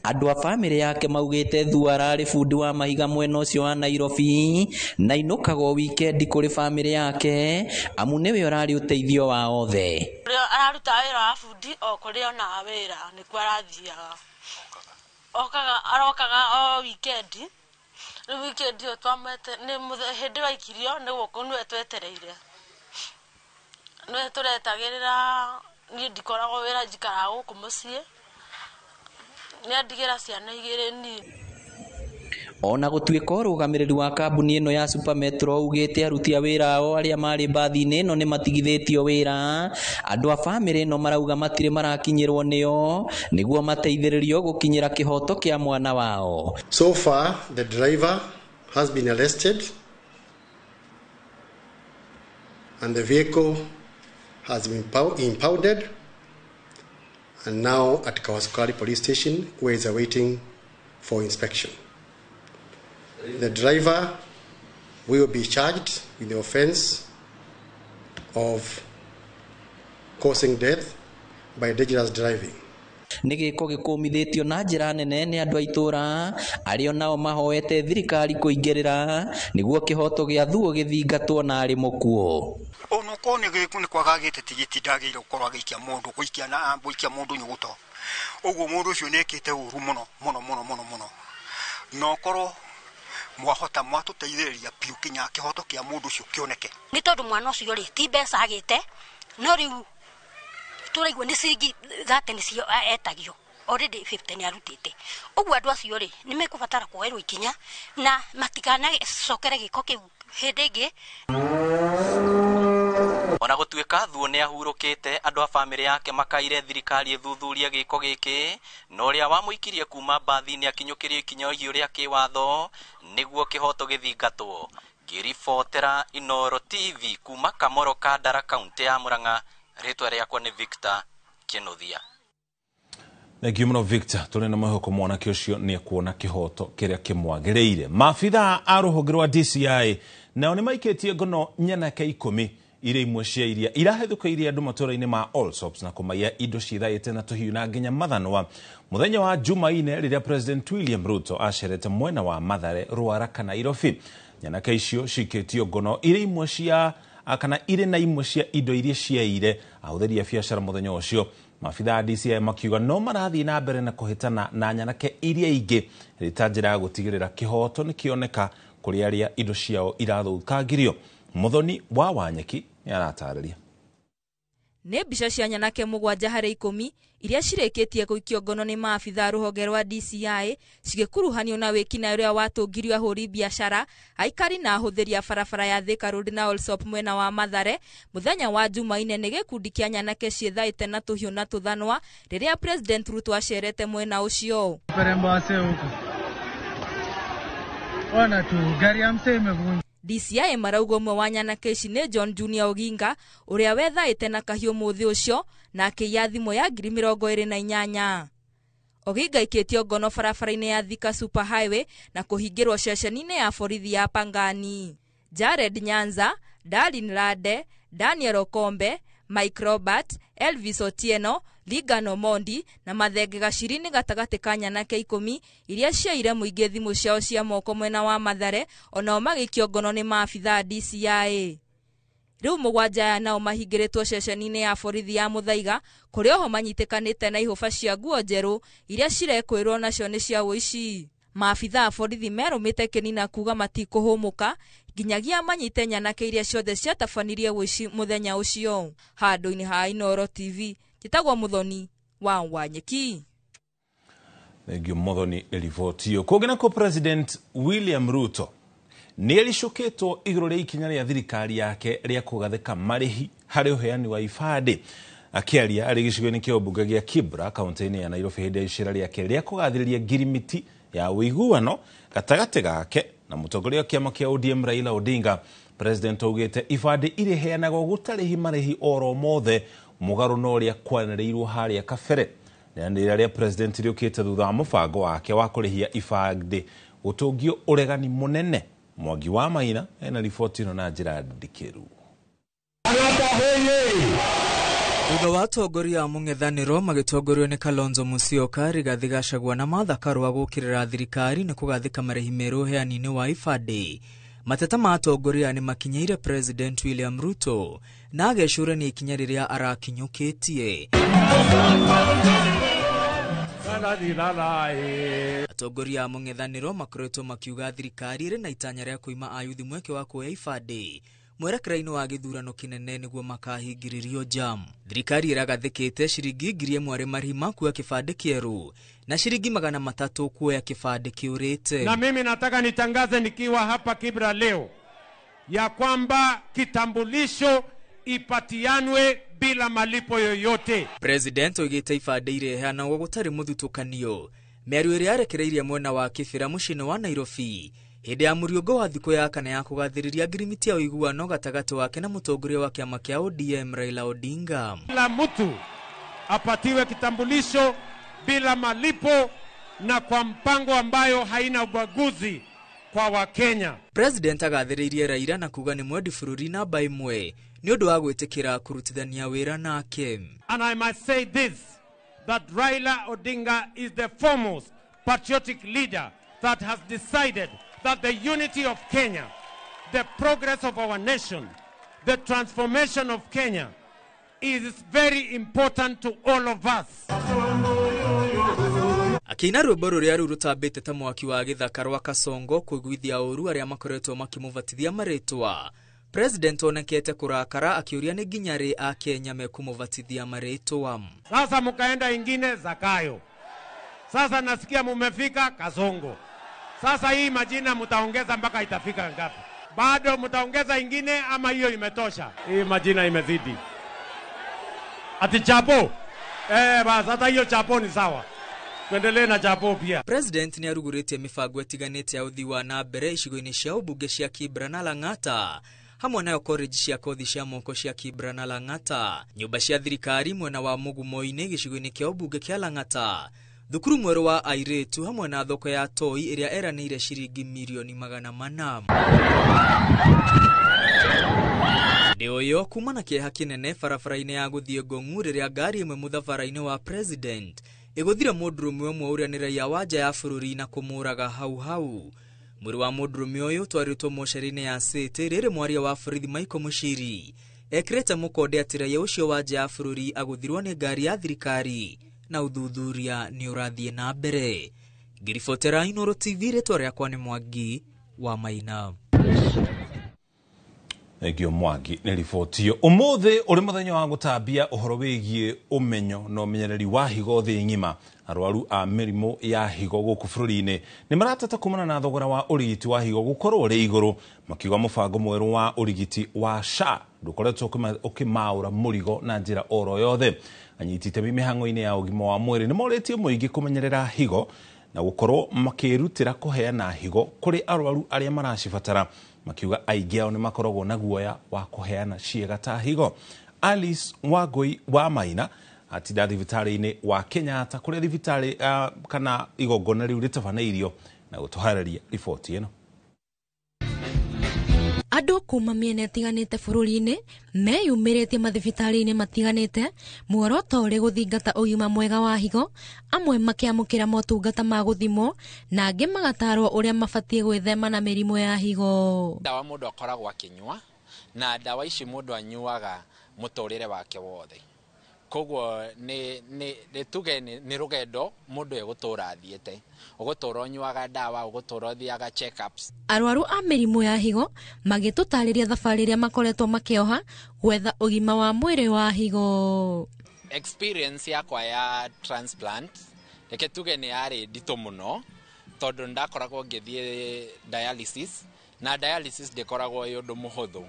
Andũ a bamĩrĩ yake maugĩte Thuo ararĩ bundi wa mahiga mwena ũcio wa Nairobi na inũkaga o wikendi kũrĩ bamĩrĩ yake amu nĩwe ũrarĩ ũteithio wa othe. Ũrĩa araruta wĩra wa bundi o kũrĩa onaga wĩra nĩkuo arathiaga, okaga arokaga o wikendi. Rĩu wikendi ĩyo twamwete nĩ hĩndĩ waikirio nĩ gũkũ nĩwe twetereire, nĩwe tũretagĩrĩra. Niĩ ndikoragwo wĩra, njikaraga gũkũ mũciĩ, nĩandigĩra ciana igĩrĩ nini. Ona gũtuĩka ũrũgamĩrĩri wa kambuni ĩno ya Super Metro ugĩte aruti a wĩra ao arĩa marĩ mbathi-inĩ ĩno nĩ matigithĩtio wĩra, andũ a bamĩrĩ ĩno marauga matirĩ marakinyĩrwo nĩo nĩguo mateithĩrĩrio gũkinyĩra kĩhoto kĩa mwana wao. So far the driver has been arrested and the vehicle has been impounded and now at Kawasukari police station where is awaiting for inspection. The driver will be charged with the offense of causing death by dangerous driving. Nĩ gĩko gĩkũmithĩtio na njĩra nene nĩ andũ a itũũra arĩa nao mahoete thirikari kũingĩrĩra nĩguo kĩhoto gĩa Thuo gĩthingatwo na arĩ mũkuo. Onokorwo nĩ kwaga agĩte tigiti ndagĩrĩire gũkorwo agĩikia mũndũ gũikia na gũikia mũndũ nyuguto, ũguo mũndũ ũcio nĩ ekĩte ũru mũno mũno mũno mũno mũno, na ũkorwo mwahota mwatũteithĩrĩria biũ kinya kĩhoto kĩa mũndũ ũcio kĩoneke. Nĩ tondũ mwana ũcio rĩ ti mbeca agĩte, no rĩu tũraigua nĩ ciringi 30 nĩcio etagio, already 50 nĩ arutĩte. Ũguo andũ acio rĩ nĩ mekũbatara kuoerwo ikinya na matikanacokere gĩko kĩu hĩndĩ ĩngĩ. Ona gũtuĩka Thuo nĩ ahurũkĩte, andũ a bamĩrĩ yake makaire thirikari ĩthuthurie gĩko gĩkĩ na ũrĩa wamũikirie kuma mbathi-inĩ akinyũkĩrio ikinya ihiũ rĩa kĩwatho nĩguo kĩhoto gĩthingatwo. Ngĩribotera Inooro TV kuma Kamoro Kandara kaunti ya Murang'a, rĩtwa rĩakwa nĩ Victor Kĩnuthia. Thank you mũno Victor, tũrĩ na mwĩhoko mwanake ũcio nĩ ekuona kĩhoto kĩrĩa kĩmwagĩrĩire. Maabithaa a rũhonge rwa DCI nao nĩ maikĩtie ngono nyanake 10 iria imwe cia iria irahĩthũkĩirie andũ matũũra-inĩ ma Allsops na kũmaiya indo cithaĩte na tũhiũ na nginya mathanwa mũthenya wa Jumaine rĩrĩa President William Ruto acerete mwena wa Mathare, Ruaraka na Nairobi. Nyanake icio cikĩtio ngono iria imwe cia kana irĩ na imwe cia indo iria ciaire ahũthĩri a biacara mũthenya ũcio. Maabithaa a DCI makiuga no marathiĩ na mbere na kũhĩtana na nyanake iria ingĩ ĩrĩ ta njĩra ya gũtigĩrĩra kĩhoto nĩ kĩoneka kũrĩ arĩa indo ciao irathũkangirio. Muthoni wa Wanyeki nĩ aratarĩria. Nĩ mbica cia nyanake 7 harĩ 10 iria cirĩkĩtie gũikio ngono nĩ maabitha rũhonge rwa DCI cigĩkuruhanio na wĩkinaĩ ũrĩa watũngirio ahũri biacara, aikari na ahũthĩri a barabara ya Thika Road na Allsops mwena wa Mathare mũthenya wa Jumaine nĩ gĩkundi kĩa nyanake ciĩthaĩte na tũhiũ na tũthanwa rĩrĩa President Ruto acerete mwena ũcio. DCI marauga ũmwe wa nyanake ici nĩ John Junior Oginga ũrĩa wethaĩte na kahiũ mũthĩ ũcio na akĩiya thimũ ya 28,000. Oginga aikĩtio ngono barabara-inĩ ya Thika Super Highway na kũhingĩrwo ceceni-inĩ ya borithi ya Pangani. Jared Nyanza, Darlin Lade, Daniel Okombe, Mike Robert, Elvis Otieno, Ligan Omondi na Mathenge Gaciri nĩ gatagatĩ ka nyanake 10 iria ciaire mũingĩ thimũ ciao cia moko mwena wa Mathare onao magĩikio ngono nĩ maabitha DCI. Rĩu 7 aya nao mahingĩrĩtwo ceceni-inĩ ya borithi ya Muthaiga kũrĩa oho manyitĩkanĩte na ihũba cia nguo njerũ iria cirekwĩrwo nacio nĩ cia ũici. Maabitha a borithi merũmĩte kĩnina kuga matikũhũmũka nginyagia manyite nyanake iria ciothe ciatabanirie ũici mũthenya ũcio. Handũ-inĩ ha Inooro TV, njĩtagwo Muthoni wa Wanyeki. Thengiũ Muthoni riboti ĩyo. Kũngĩ nako President William Ruto nĩ ericũkĩtwo igũrũ rĩa ikinya rĩa thirikari yake rĩa kũgathĩka marĩhi harĩ ũheani wa ibandĩ. Akĩaria arĩ gĩcigo-inĩ kĩa ũmbunge gĩa Kibra kaunti-inĩ ya Nairobi hĩndĩ ya icera rĩake rĩa kũgathĩrĩria ngirimiti ya ũiguano gatagatĩ gake na mũtongoria wa kĩama kĩa ODM Raila Odinga, President augĩte ibandĩ irĩheanagwo gũtarĩhi marĩhi oro mothe mũgarũ na ũrĩa kwanĩrĩirwo harĩa kabere. Rĩanĩrĩra rĩa President rĩũkĩte thutha wa mũbango wake wa kũrĩhia ibandĩ gũtũngio ũregani mũnene. Mwangi wa Maina ena riboti ĩno na njĩra ndikĩru. Thutha wa atongoria a mũng'ethanĩro magĩtongorio nĩ Kalonzo Musyoka, Rigathi Gachagua na Martha Karua gũkĩrĩra thirikari nĩ kũgathĩka marĩhi merũ ũheani-inĩ wa ibandĩ. Mateta ma atongoria nĩ makinyĩire President William Ruto na agecũrania ikinya rĩrĩa arakinyũkĩtie. Atongoria a mũng'ethanĩro makoretwo makiuga thirikari ĩrĩ na itanya rĩa kũima ayuthi mweke wa kuoya ibandĩ mwerekera-inĩ wa gĩthurano kĩnene nĩguo makahingĩrĩrio jam. Thirikari ĩragathĩkĩte ciringi 1,000 arĩ marĩhi ma kuoya kĩbandĩ kĩerũ na ciringi 300 kuoya kĩbandĩ kĩũrĩte. Na mimi nataka nitangaze nikiwa hapa Kibra leo ya kwamba kitambulisho ipatianwe bila malipo yoyote. President oigĩte ibandĩ ireheanagwo gũtarĩ mũthutũkanio. Mĩario ĩrĩa arekereirie mwena wa Kibera mũciĩ-inĩ wa Nairobi hĩndĩ ya mũriũngo wa thikũ ya kana ya kũgathĩrĩria ngirimiti ya ũiguano gatagatĩ wake na mũtongoria wa kĩama kĩa ODM Raila Odinga. Kila mtu apatiwe kitambulisho bila malipo na kwa mpango ambayo haina ubaguzi kwa Wakenya. President agathĩrĩirie Raila na kuga nĩ mwendi bũrũri namba ĩmwe nĩ ũndũ wa gwĩtĩkĩra kũrutithania wĩra nake. And I must say this, that Raila Odinga is the foremost patriotic leader that has decided that the unity of Kenya, the progress of our nation, the transformation of Kenya is very important to all of us. Akĩina rwĩmbo rũrĩa rĩu rũtambĩte ta mwaki wa gĩthaka rwa Kasongo kũiguithia ũru arĩa makoretwo makĩmũbatithia marĩtwa. President onekete kũrakara akĩũria nĩ nginya rĩ Akenya mekũmũbatithia marĩtwa. Sasa mukaenda ingine Zakayo. Sasa nasikia mumefika Kasongo. Sasa hii majina mutaongeza mpaka itafika ngapi? Bado mutaongeza ingine ama hiyo imetosha? Hii majina imezidi. Ati chapo. Basi hata hiyo chapo ni sawa. Tuendelee na chapo pia. President ni arugurĩtie mĩbango ĩtiganĩte ya ũthii wa na mbere icigo-inĩ cia ũmbunge cia Kibra na Lang'ata, hamwe nayo college cia kothi cia moko cia Kibra na Lang'ata, nyũmba cia thirikari mwena wa Mugumo-inĩ gĩcigo-inĩ kĩa ũmbunge kĩa Lang'ata, thukuru mwerũ wa airĩtu hamwe na thoko ya toi ĩrĩa eranĩire ciringi mirioni 400. Hĩndĩ o ĩyo kuma na kĩeha kĩnene barabara-inĩ ya gũthiĩ Ngong'u rĩrĩa ngari ĩmwe mũthabara-inĩ wa President ĩgũthire mũndũrũme ũmwe ũrĩa nĩ raia wa nja ya bũrũri na kũmũraga hau hau. Mwĩrĩ wa mũndũrũme ũyũ ũtwarĩtwo mocarĩ-inĩ ya City rĩrĩ mwaria wa borithi Michael Muchiri ekĩrĩte mũkonde atĩ raia ũcio wa nja ya bũrũri agũthirwo nĩ ngari ya thirikari na ũthuthuria nĩ ũrathiĩ na mbere. Ngĩribotera Inooro TV, rĩtwa rĩakwa nĩ Mwangi wa Maina. Thengio Mwangi nĩ riboti ĩyo. Ũmũthĩ ũrĩ mũthenya wa gũtambia ũhoro wĩgiĩ ũmenyo na ũmenyereri wa higo thĩ ng'ima. Arwaru a mĩrimũ ya higo gũkũ bũrũri-inĩ nĩ marateta kumana na thogora wa ũrigiti wa higo gũkorwo ũrĩ igũrũ, makiuga mũbango mwerũ wa ũrigiti wa SHA ndũkoretwo ũkĩmaũra mũrigo na njĩra oro yothe. Anyiti itemi mĩhang'o-inĩ ya ũgima wa mwĩrĩ nĩ morĩtie mũingĩ kũmenyerera higo na gũkorwo makĩrutĩra kũheana higo kũrĩ arwaru arĩa maracibatara, makiuga aingĩ ao nĩ makoragwo na guoya wa kũheana ciĩga ta higo. Alice Wangui wa Maina atinda thibitarĩ-inĩ wa Kenyatta kũrĩa thibitarĩ kana igongona rĩu rĩtabanĩirio na gũtũharĩria riboti ĩno. Andũ kuma mĩena ĩtiganĩte bũrũri-inĩ meyumĩrĩtie mathibitarĩ-inĩ matiganĩte muoroto ũrĩ gũthingata ũgima mwega wa higo, amwe makĩamũkĩra motungata ma gũthimwo na angĩ magatarwo ũrĩa mabatiĩ gwĩthema na mĩrimũ ya higo. Ndawa mũndũ akoragwo akĩnyua na ndawa ici mũndũ anyuaga mũtũrĩre wake wothe, koguo nĩ tuge nĩ rũgendo mũndũ egũtũra athiĩte, ũgũtũra ũnyuaga ndawa, ũgũtũra ũthiaga check-ups. Arwaru a mĩrimũ ya higo magĩtũtarĩria thabarĩ ĩrĩa makoretwo makĩoha gwetha ũgima wa mwĩrĩ wa higo. Experience yakwa ya transplant reke tuge nĩ yarĩ nditũ mũno tondũ ndakoragwo ngĩthiĩ dialysis, na dialysis ndĩkoragwo ĩ ũndũ mũhũthũ,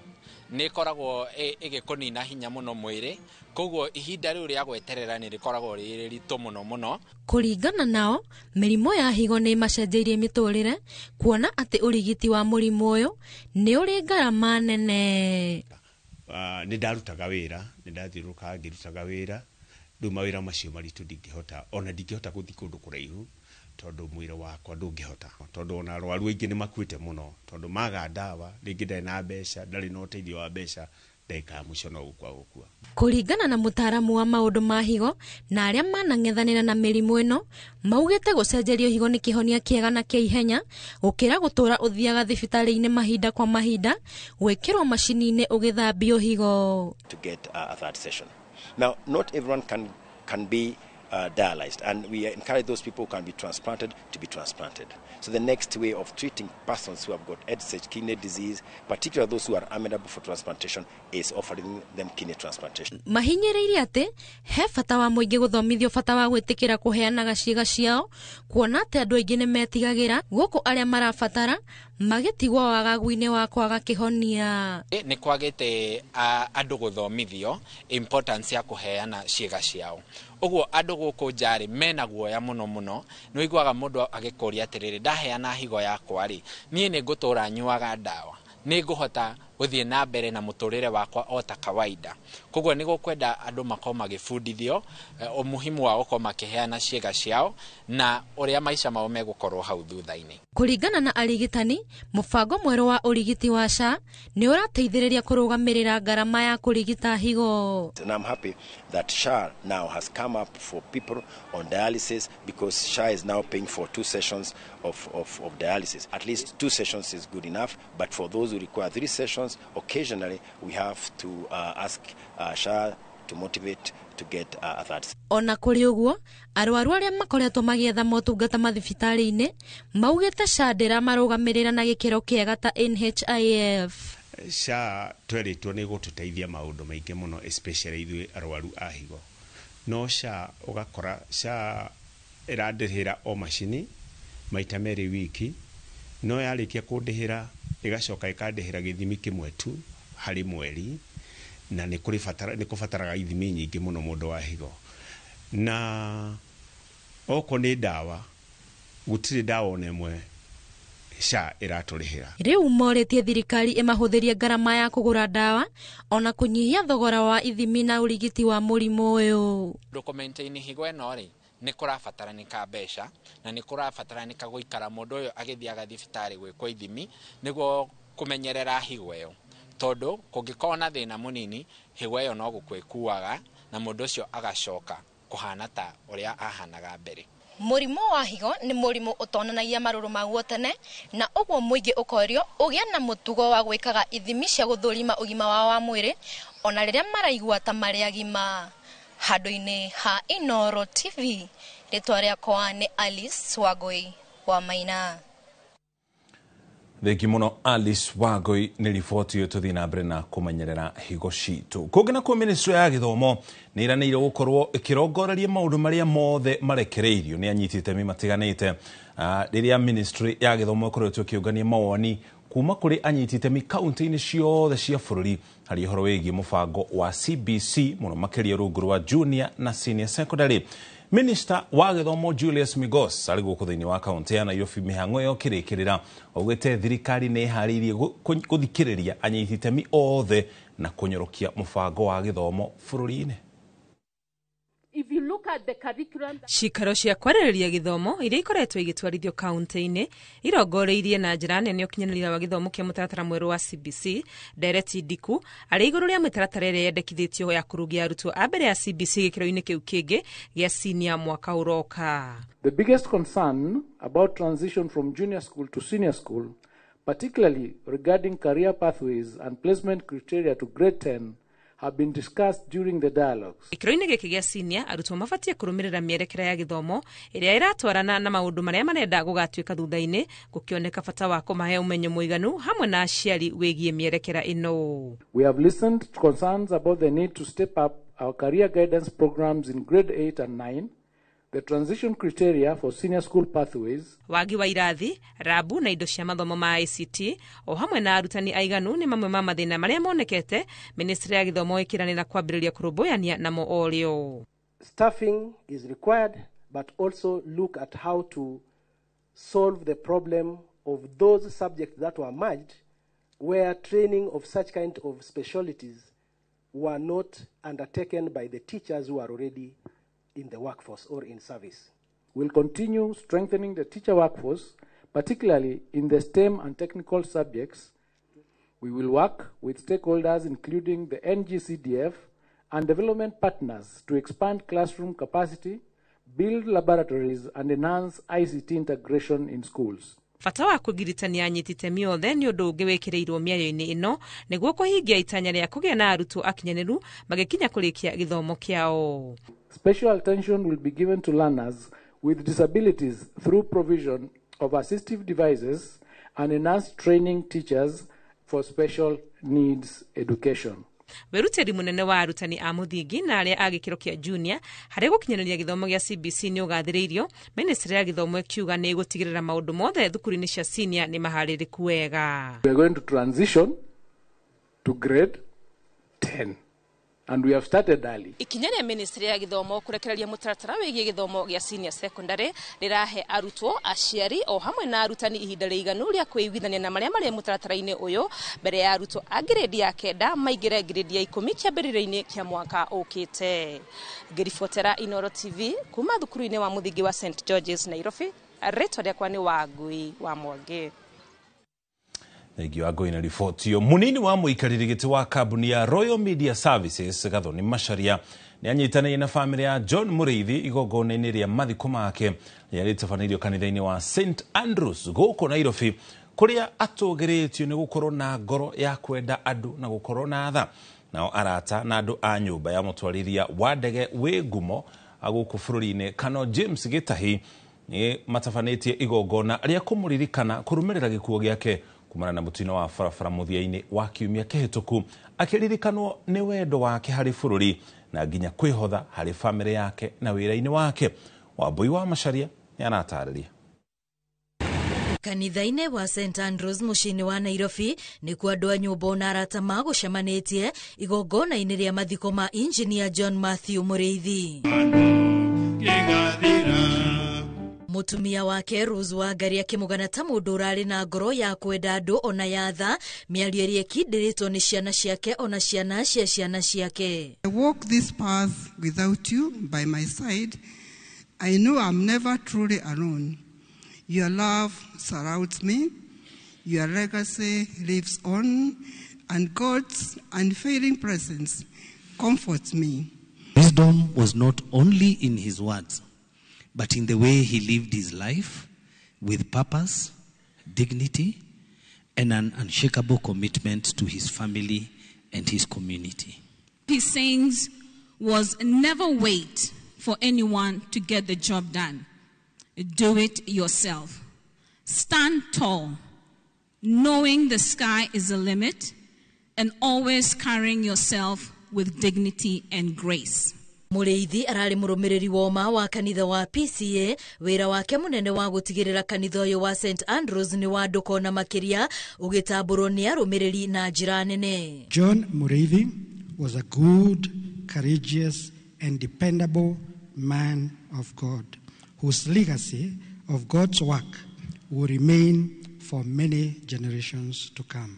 nĩ ĩkoragwo ĩgĩkũnina hinya mũno mwĩrĩ, koguo ihinda rĩu rĩa gweterera nĩ rĩkoragwo rĩ rĩritũ mũno mũno. Kũringana nao, mĩrimũ ya higo nĩ ĩmacenjeirie mĩtũrĩre kuona atĩ ũrigiti wa mũrimũ ũyũ nĩ ũrĩ ngarama nene. Nĩ ndarutaga wĩra, nĩ ndathiũrũrũkaga ngĩrutaga wĩra, rĩu mawĩra macio maritũ ndingĩhota, ona ndingĩhota gũthiĩ kũndũ kũraihu tondũ mwĩrĩ wakwa ndũngĩhota, tondũ ona arwaru aingĩ nĩ makuĩte mũno tondũ maga ndawa, rĩngĩ ndarĩ na mbeca, ndarĩ na ũteithio wa mbeca, ndagĩka ya mũico no gũkua gũkua. Kũringana na mũtaaramu wa maũndũ ma higo na arĩa manang'ethanĩra na mĩrimũ ĩno, maugĩte gũcenjerio higo nĩ kĩhonia kĩega na kĩa ihenya gũkĩra gũtũra ũthiaga thibitarĩ-inĩ mahinda kwa mahinda gwĩkĩrwo macini-inĩ ũgĩthambio higo. To get a third session. Now, not everyone can be dialyzed, and we encourage those people who can be transplanted to be transplanted. So the next way of treating persons who have got end-stage kidney disease, particularly those who are amenable for transplantation, is offering them kidney transplantation. Mahinyĩrĩirie atĩ he bata wa mũingĩ gũthomithio bata wa gwĩtĩkĩra kũheanaga ciĩga ciao, kuona atĩ andũ aingĩ nĩ metigagĩra gũkũ arĩa marabatara magĩtigwo wagagu-inĩ wa kwaga kĩhonia. Nĩ kwagĩte andũ gũthomithio importance ya kũheana ciĩga ciao, ũguo andũ gũkũ nja-rĩ mena guoya mũno mũno. Nĩ ũiguaga mũndũ agĩkũria atĩrĩrĩ, ndaheana higo yakwa rĩ, niĩ nĩ ngũtũra nyuaga ndawa, nĩ ngũhota gũthiĩ na mbere na mũtũrĩre wakwa o ta kawaida. Koguo nĩ gũkwenda andũ makorwo magĩbundithio umuhimu wa gũkorwo makĩheana ciĩga ciao na ũrĩa maica mao megũkorwo hau thutha-inĩ. Kũringana na arigitani, mũbango mwerũ wa ũrigiti wa SHA nĩ ũrateithĩrĩria kũrũgamĩrĩra ngarama ya kũrigita higo. And I'm happy that SHA now has come up for people on dialysis, because SHA is now paying for 2 sessions of dialysis. At least 2 sessions is good enough, but for those who require 3 sessions, occasionally we have to ask SHA to motivate to get a third. Ona kũrĩ ũguo, arwaru arĩa makoretwo magĩetha motungata mathibitarĩ-inĩ maugĩte SHA ndĩramarũgamĩrĩra na gĩkĩro kĩega ta NHIF. SHA twerĩtwo nĩ gũtũteithia maũndũ maingĩ mũno, especially ithuĩ arwaru a higo. No SHA ũgakora SHA ĩrandĩhĩra o macini maita merĩ wiki, no yarĩkia kũndĩhĩra ĩgacoka ĩkandĩhĩra gĩthimi kĩmwe tu harĩ mweri, na nĩ kũbataraga ithimi nyingĩ mũno mũndũ wa higo. Na okorwo nĩ ndawa, gũtirĩ ndawa ona ĩmwe SHA ĩratũrĩhĩra. Rĩu morĩtie thirikari ĩmahũthĩrie ngarama ya kũgũra ndawa ona kũnyihia thogora wa ithimi na ũrigiti wa mũrimũ ũyũ. Ndũkũmaintain higo ĩno rĩ, nĩ kũrabataranĩka mbeca na nĩ kũrabataranĩka gũikara mũndũ ũyũ agĩthiaga thibitarĩ gwĩkwo ithimi nĩguo kũmenyerera higo ĩyo, tondũ kũngĩkorwo na thĩna mũnini higo ĩyo no gũkua ĩkuaga na mũndũ ũcio agacoka kũhana ta ũrĩa ahanaga mbere. Mũrimũ wa higo nĩ mũrimũ ũtonanagia marũrũ maguo tene, na ũguo mũingĩ ũkorio ũgĩe na mũtugo wa gwĩkaga ithimi cia gũthũrima ũgima wao wa mwĩrĩ ona rĩrĩa maraigua ta marĩ agima. Handũ-inĩ ha Inooro TV, rĩtwa rĩakwa nĩ Alice Wangui wa Maina. Thengi muno Alice Wangui nĩ riboti ĩyo. Tũthiĩ na mbere na kũmenyerera higo citũ. Kũngĩ nakuo, ministry ya gĩthomo nĩ ĩranĩire gũkorwo ĩkĩrongoreria maũndũ marĩa mothe marekereirio nĩ anyiti itemi matiganĩte. Rĩrĩa ministry ya gĩthomo ĩkoretwo ĩkĩũngania mawoni kuma kũrĩ anyiti itemi kaunti-inĩ ciothe cia bũrũri harĩ ũhoro wĩgiĩ mũbango wa CBC, mũno makĩria rungu rwa junior na senior secondary. Minista wa gĩthomo Julius Migos arĩ gũkũ thĩinĩ wa kaunti ya Nairobi mĩhang'o ĩyo kĩrĩkĩrĩra, augĩte thirikari nĩ ĩharĩirie gũthikĩrĩria anyiti itemi othe na kũnyorokia mũbango wa gĩthomo bũrũri-inĩ. Cikaro cia kwarĩrĩria gĩthomo iria ikoretwo igĩtwarithio kaunti-inĩ irongoreirie na njĩra nene ũkinyanĩria wa gĩthomo kĩa mũtaratara mwerũ wa CBC. Ndereti ndiku arĩ igũrũ rĩa mĩtaratara ĩrĩa yendekithĩtio ya kũrũgia arutwo a mbere ya CBC gĩkĩro-inĩ kĩu kĩngĩ gĩa senior mwaka ũroka. The biggest concern about transition from junior school to senior school, particularly regarding career pathways and placement criteria to grade 10, have been discussed during the dialogues. Gĩkĩro-inĩ gĩkĩ gĩa senior, arutwo mabatiĩ kũrũmĩrĩra mĩerekera ya gĩthomo ĩrĩa ĩratwarana na maũndũ marĩa marenda gũgatuĩka thutha-inĩ, gũkĩoneka bata wa kũmahe ũmenyo mũiganu hamwe na aciari wĩgiĩ mĩerekera ĩno. We have listened to concerns about the need to step up our career guidance programs in grade 8 and 9, the transition criteria for senior school pathways, Wagi wa irathi, rabu na indo cia mathomo ma ICT o hamwe na arutani aiganu nĩ mamwe ma mathĩna marĩa monekete ministry ya gĩthomo ĩkĩranĩra kwambĩrĩria kũrũmbũyania namo orĩo. Staffing is required, but also look at how to solve the problem of those subjects that were merged, where training of such kind of specialties were not undertaken by the teachers who are already in the workforce or in service. We'll continue strengthening the teacher workforce, particularly in the STEM and technical subjects. We will work with stakeholders, including the NGCDF and development partners, to expand classroom capacity, build laboratories, and enhance ICT integration in schools. Bata wa kũgiritania anyiti itemi othe nĩ ũndũ ũngĩ wĩkĩrĩirwo mĩario-inĩ ĩno nĩguo kũhingia itanya rĩa kũgĩa na arutwo akinyanĩru magĩkinya kũrĩkia gĩthomo kĩao. Special attention will be given to learners with disabilities through provision of assistive devices and enhanced training teachers for special needs education. Wĩrutĩri mũnene wa arutani a mũthingi na arĩa a gĩkĩro kĩa junior harĩ gũkinyanĩria gĩthomo gĩa CBC nĩ ũgathĩrĩirio, ministry ya gĩthomo ĩkiuga nĩ ĩgũtigĩrĩra maũndũ mothe thukuru-inĩ cia senior nĩ maharĩrĩku wega. We are going to transition to grade 10, and we have started early. Ikinya rĩa ministry ya gĩthomo kũrekereria mũtaratara wĩgiĩ gĩthomo gĩa senior secondary rĩrahe arutwo, aciari o hamwe na arutani ihinda rĩiganu rĩa kwĩiguithania na marĩa marĩ mũtaratara-inĩ ũyũ mbere ya arutwo a grade ya 9 maingĩre grade ya 10 kĩambĩrĩria-inĩ kĩa mwaka ũkĩte. Ngĩribotera Inooro TV kuma thukuru-inĩ wa mũthingi wa St George's Nairobi, rĩtwa rĩakwa nĩ Wangui wa Mwangi. Thengiũ Wangui na riboti ĩyo. Mũnini wa mũikarĩri gĩtĩ wa kambuni ya Royal Media Services Gathoni Macharia nĩ anyitanĩire na bamĩrĩ ya John Mũrĩithi igongona-inĩ rĩa mathiko make rĩrĩa rĩtabanĩirio kanitha-inĩ wa St Andrews gũkũ Nairobi, kũrĩa atũgĩrĩtio nĩ gũkorwo na ngoro ya kwenda andũ na gũkorwo na tha. Nao arata na andũ a nyũmba ya mũtwarithia wa ndege wĩ ngumo gũkũ bũrũri-inĩ Kano James Gĩtahi nĩ matabanĩtie igongona rĩa kũmũririkana kũrũmĩrĩra gĩkuũ gĩake kumana na mũtino wa barabara mũthia-inĩ wa kiumia kĩhĩtũku, akĩririkanwo nĩ wendo wake harĩ bũrũri na nginya kwĩhotha harĩ bamĩrĩ yake na wĩra-inĩ wake. Wambui wa Macharia nĩ aratarĩria. Kanitha-inĩ wa St Andrews mũciĩ-inĩ wa Nairobi nĩkuo andũ a nyũmba na arata magũcemanĩtie igongona-inĩ rĩa mathiko ma Engineer John Matthew Mũrĩithi. Mũtumia wake Rose Wangari akĩmũgana ta mũndũ ũrarĩ na ngoro ya kwenda andũ ona ya tha, mĩario ĩrĩa ĩkindĩrĩtwo nĩ ciana ciake ona ciana cia ciana ciake. I walk this path without you by my side. I know I'm never truly alone. Your love surrounds me. Your legacy lives on, and God's unfailing presence comforts me. Wisdom was not only in his words, but in the way he lived his life with purpose, dignity, and an unshakable commitment to his family and his community. His sayings was never wait for anyone to get the job done. Do it yourself. Stand tall. knowing the sky is the limit, and always carrying yourself with dignity and grace. Mũrĩithi ararĩ mũrũmĩrĩri woma wa kanitha wa PCA, wĩra wake mũnene wa gũtigĩrĩra kanitha ũyũ wa St Andrews nĩ wandũka na makĩria ũgĩtambũrwo nĩ arũmĩrĩri na njĩra nene. John Muriithi was a good, courageous and dependable man of God whose legacy of God's work will remain for many generations to come.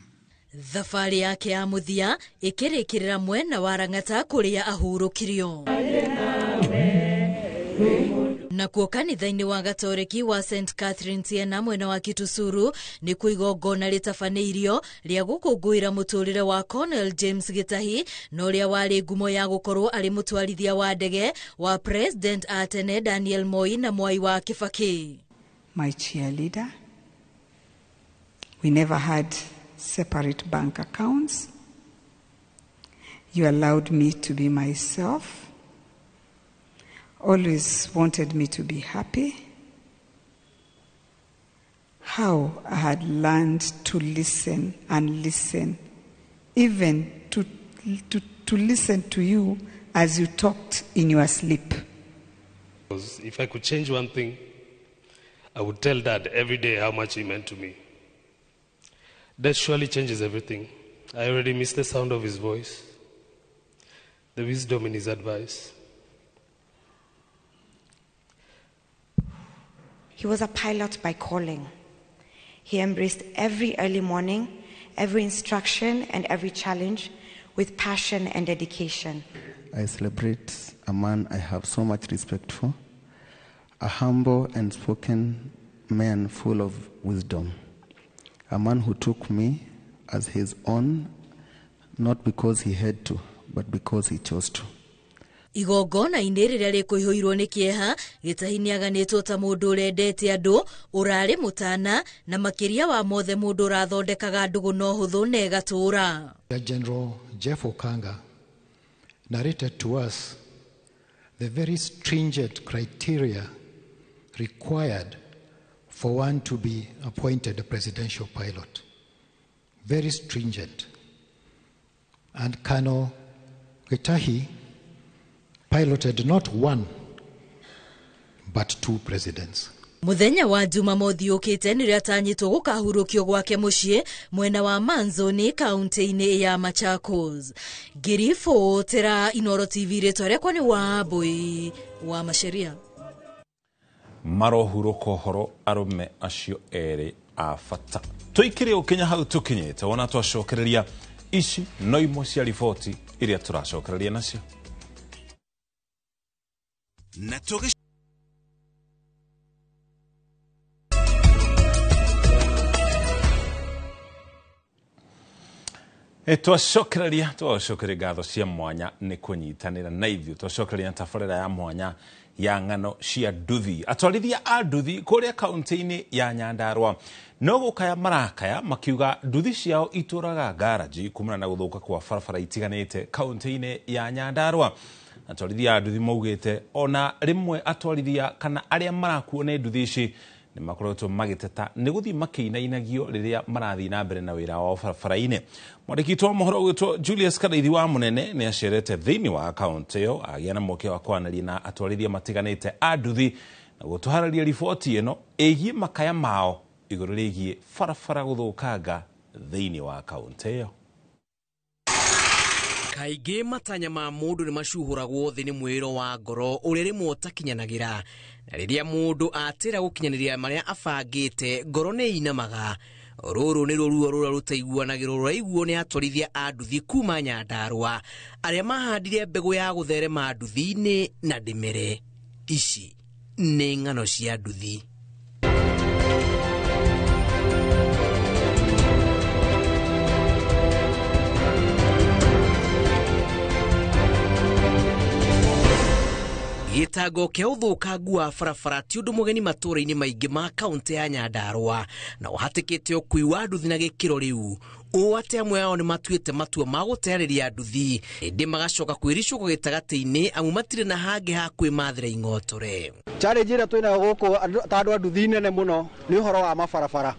Thabarĩ yake ya mũthia ĩkĩrĩkĩrĩra mwena wa Rang'ata kũrĩa ahurũkirio. Nakuo kanitha-inĩ wa Gatoreki wa St Catherine Siena mwena wa Kitusuru nĩ kuo igongona rĩtabanĩirio rĩa gũkũngũĩra mũtũrĩre wa Colonel James Gĩtahi na ũrĩa warĩ ngumo ya gũkorwo arĩ mũtwarithia wa ndege wa President a tene Daniel Moi na Mwai wa Kibaki. My cheerleader. We never had separate bank accounts. You allowed me to be myself. Always wanted me to be happy. How I had learned to listen and listen, even to listen to you as you talked in your sleep. If I could change one thing, I would tell Dad every day how much he meant to me. That surely changes everything. I already miss the sound of his voice, the wisdom in his advice. He was a pilot by calling. He embraced every early morning, every instruction and every challenge with passion and dedication. I celebrate a man I have so much respect for, a humble and spoken man full of wisdom, a man who took me as his own, not because he had to, but because he chose to. Igongona-inĩ rĩrĩa rĩkũihũirwo nĩ kĩeha, Gĩtahi nĩaganĩtwo ta mũndũ ũrendete andũ, ũrarĩ mũtana na makĩria wa mothe mũndũ ũrathondekaga ndũgũ na ũhũthũ na ĩgatũũra. General Jeff Okanga narrated to us the very stringent criteria required for one to be appointed a presidential pilot. Very stringent. And Colonel Gitahi piloted not one, but two presidents. Muthenya wa Jumamothi ũkĩte nĩrĩo atanyĩtwo gũkahurũkio gwake mũciĩ mwena wa Manzoni kaunti-inĩ ya Machakos. Ngĩribotera Inooro TV rĩtwa rĩakwa nĩ Wambui wa Maceria. Marohurũka ũhoro arũme acio erĩ a bata. Tũikire ũkinya hau tũkinyĩte wona twacokereria ici no imwe cia riboti iria tũracokereria nacio. Na twacokereria ngatho cia mwanya nĩ kũnyitanĩra na ithuĩ. Twacokereria na tabarĩra ya mwanya ya ng'ano cia nduthi. Atwarithia a nduthi kũrĩa kaunti-inĩ ya Nyandarua no gũkaya marakaya makiuga nduthi ciao itũraga ngaraji kumana na gũthũka kwa barabara itiganĩte kaunti-inĩ ya Nyandarua. Atwarithia a nduthi maugĩte ona rĩmwe atwarithia kana arĩa marakuo nĩ nduthi ici nĩ makoretwo magĩteta nĩ gũthiĩ makĩinainagio rĩrĩa marathiĩ na mbere na wĩra wao barabara-inĩ. Mwandĩki witũ wa mohoro ũgwĩtwo Julius Karaithi wa Mũnene nĩ acerete thĩinĩ wa kaunti ĩyo agĩa na mweke wa kwaranĩria na atwarithia matiganĩte a nduthi na gũtũharĩria riboti ĩno ĩgiĩ makaya mao igũrũ rĩgiĩ barabara gũthũkanga thĩinĩ wa kaunti ĩyo. Kaingĩ matanya ma mũndũ nĩ macuhũragwo thĩ nĩ mwĩro wa ngoro ũrĩa rĩmwe ũtakinyanagĩra, na rĩrĩa mũndũ atĩra gũkinyanĩria marĩa abangĩte ngoro nĩ inamaga. Rũrũ nĩ ruo rũrĩa rũtaiguanagĩrwo rũraiguo nĩ atwarithia a nduthi kuma Nyandarua arĩa mahandire mbegũ ya gũtherema nduthi-inĩ na ndĩmere. Ici nĩ ng'ano cia nduthi. Gĩtango kĩa ũthũkangu wa barabara ti ũndũ mũgeni matũũra-inĩ maingĩ ma kaunti ya Nyandarua na ũhatĩkĩte ũkui wa nduthi na gĩkĩro rĩu ũũ atĩ amwe ao nĩ matuĩte matua ma gũtearĩria nduthi ĩndĩ magacoka kwĩricũkwo gĩtagatĩ-inĩ amu matirĩ na hangĩ ha kwĩmathĩra ing'otore. Challenge ĩrĩa twĩnayo gũkũ ta andũ a nduthi nene mũno nĩ ũhoro wa mabarabara.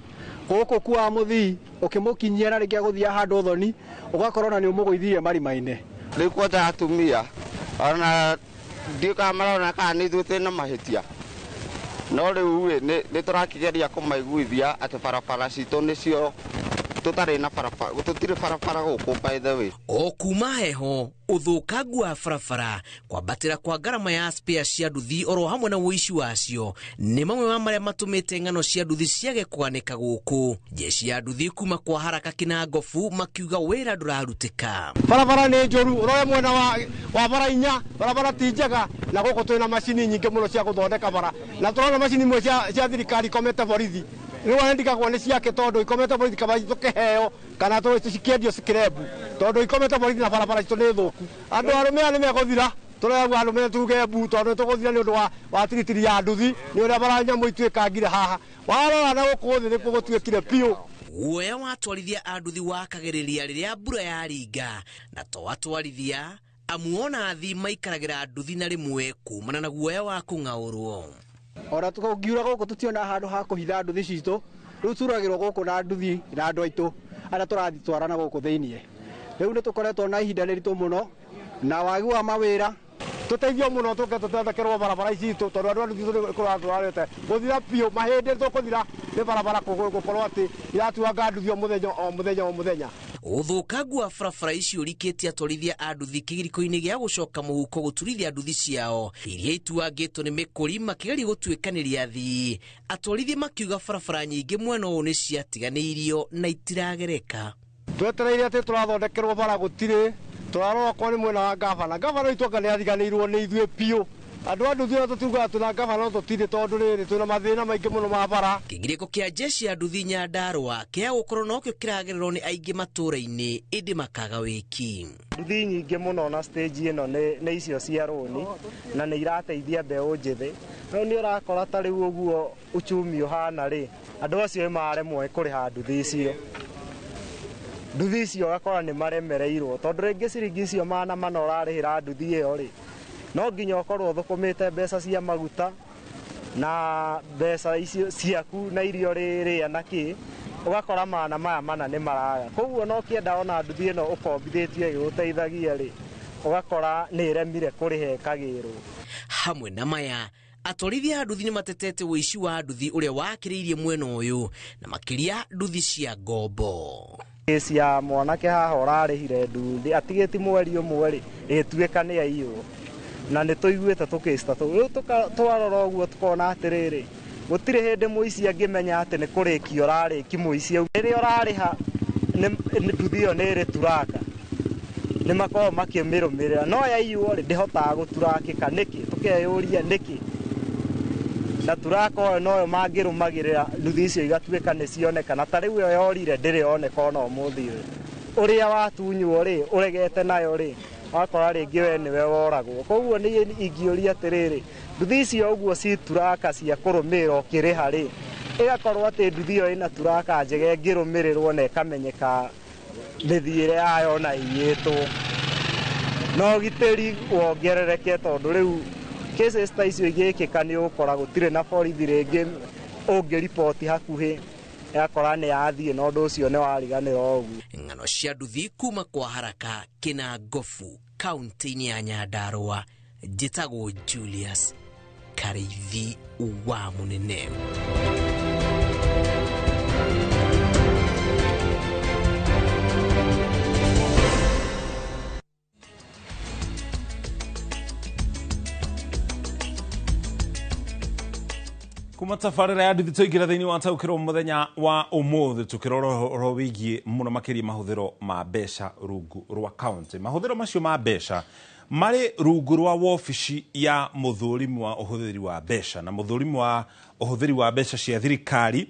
Gũkũ kuaga mũthii ũkĩmũkinyia na rĩngĩ agũthia handũ thoni ũgakorwo na nĩ ũmũgũithirie marima-inĩ. Rĩu kwanja atumia ona ndiũ kana marona kana nĩ ithuĩ twĩna mahĩtia, no rĩu rĩ nĩ tũrakĩgeria kũmaiguithia atĩ barabara citũ nĩcio tũtarĩ na barabara, tũtirĩ barabara gũkũ by the way. O kuma heho ũthũkangu wa barabara, kwambatĩra kwa ngarama ya spare cia nduthi oro hamwe na ũici wacio nĩ mamwe ma marĩa matũmĩte ng'ano cia nduthi ciage kwanĩka gũkũ. Jeshi ya nduthi kuma kwa haraka Kinangofu makiuga wĩra ndũrarutĩka. Barabara nĩ njũru, ũrore mwena wa bara inya, barabara ti njega, na gũkũ twĩna macini nyingĩ mũno cia gũthondeka bara, na tũrona macini imwe cia thirikari ikomete borithi. Rĩu ona ndigagwo nĩ ciake tondũ ikomete borithi kaba tũkĩheo kana cikĩendio cikirebu tondũ ikomete borithi na barabara citũ nĩ thũku. Andũ arũme aya nĩ megũthira, tũreragwo arũme tuge mbu tondũ nĩ tũgũthira nĩ ũndũ wa tiritiri ya nduthi, nĩ ũrĩa bara nyamũ ituĩkangire haha. Warora na gũkũ thĩ nĩkuo gũtuĩkire biũ. Guoya wa atwarithia a nduthi wakagĩrĩria rĩrĩa mbura yaringa, na to atwarithia amuona athii maikaragĩra nduthi na rĩmwe kumana na guoya wa kũng'aũrwo. Ona tũngiura gũkũ tũtiona handũ ha kũhitha nduthi citũ, rĩu turagĩrwo gũkũ na nduthi na andũ aitũ arĩa tũrathitwarana gũkũ thĩiniĩ. Rĩu nĩ tũkoretwo na ihinda rĩritũ mũno na wagi wa mawĩra. Tũteithio mũno tũke tũthondekerwo barabara ici citũ tondũ andũ a nduthi tũratũrarĩte gũthira biũ, mahĩndĩ tũkũthira nĩ barabara gũkorwo atĩ iratuanga nduthi o mũthenya o mũthenya o mũthenya. Ũthũkangu wa barabara ici ũrikĩtie atwarithia a nduthi kĩgirĩko-inĩ gĩa gũcoka mũhuko gũturithia nduthi ciao iria ituangĩtwo nĩ mĩkũri makĩgeria gũtuĩkanĩria athii. Atwarithia makiuga barabara nyingĩ mwena ũyũ nĩ ciatiganĩirio na itiragereka. Twetereire atĩ tũrathondekerwo bara gũtirĩ, tũrarora okorwo nĩ mwena wa gavana. Gavana witũ anga nĩ ariganĩirwo nĩ ithuĩ biũ. Andũ a nduthi ona tũtiugaga twĩna gavana no tũtirĩ tondũ rĩrĩ twĩna mathĩna maingĩ mũno ma bara. Kĩgirĩko kĩa jeshi ya nduthi Nyandarũa kĩa gũkorwo nokĩo kĩragererwo nĩ aingĩ matũũra-inĩ ĩndĩ makaga wĩki. Nduthi nyingĩ mũno na stage ĩno nĩ icio cia rũni na nĩ irateithia mbeũ njĩthĩ. Rĩu nĩ ũrakora ta rĩu ũguo uchumi ũhana rĩ, andũ acio nĩ maremwo nĩ kũrĩha nduthi icio. Nduthi icio ũgakora nĩ maremereirwo tondũ rĩngĩ ciringi icio 400 ũrarĩhĩra nduthi ĩyo rĩ, no nginya ũkorwo ũthũkũmĩte mbeca cia maguta na mbeca icio ciaku na irio rĩrĩa na kĩ, ũgakora 400 nĩ maraga. Koguo no kĩenda ona nduthi ĩno ũkombithĩtie ĩgĩgũteithagia rĩ, ũgakora nĩ ĩremire kũrĩha ĩkagĩrwo. Hamwe na maya, atwarithia a nduthi nĩ matetete ũici wa nduthi ũrĩa wakĩrĩirie mwena ũyũ na makĩria nduthi cia ngombo. Kesi ya mwanake haha ũrarĩhire nduthi atigĩti mweri ũmwe rĩ, ĩgĩtuĩka nĩ yaiywo. Na nĩ tũiguĩte tũkĩcita tũu. Rĩu twarora ũguo tũkona atĩrĩrĩ, gũtirĩ hĩndĩ mũici angĩmenya atĩ nĩ kũrĩkia ũrarĩki mũici. Rĩrĩa ũrarĩha nduthi ĩyo nĩ ĩrĩ turaka, nĩ makoragwo makĩmĩrũmĩrĩra. No yaiywo rĩ, ndĩhotaga gũturakĩka. Nĩkĩ? Tũkeyũria nĩkĩ? Na turaka ũyũ noyo mangĩrũmagĩrĩra nduthi icio igatuĩka nĩ cioneka. Na ta rĩu ĩyo yorire ndĩrĩ yoneka ona ũmũthĩ ũyũ. Ũrĩa watunywo rĩ, ũregete nayo rĩ, wakora rĩngĩ we nĩwe woragwo. Koguo niĩ ingĩũria atĩrĩrĩ, nduthi icio ũguo ci turaka cia kũrũmĩrĩra ũkĩrĩha rĩ, ĩgakorwo atĩ nduthi ĩyo ĩna turaka njega ĩngĩrũmĩrĩrwo na ĩkamenyeka mĩthiĩre yayo na ĩiyĩtwo. Na ũgitĩri wongerereke tondũ rĩu cases ta icio igĩkĩka nĩ ũgũkora gũtirĩ na borithi rĩngĩ ũngĩriboti hakuhĩ, ĩgakora nĩ yathiĩ na ũndũ ũcio nĩ wariganĩra ũguo. Ng'ano cia nduthi kuma kwa haraka Kinangofu kaunti-inĩ ya Nyandarũa, njĩtagwo Julius Karĩithi wa Mũnene. Kuma tabarĩra ya nduthi tũingĩra thĩinĩ wa taũkĩrwo mũthenya wa ũmũthĩ tũkĩrora ũhoro wĩgiĩ mũno makĩria mahũthĩro ma mbeca rungu rwa kaunti. Mahũthĩro macio ma mbeca marĩ rungu rwa wobici ya mũthũrimi wa ũhũthĩri wa mbeca na mũthũrimi wa ũhũthĩri wa mbeca cia thirikari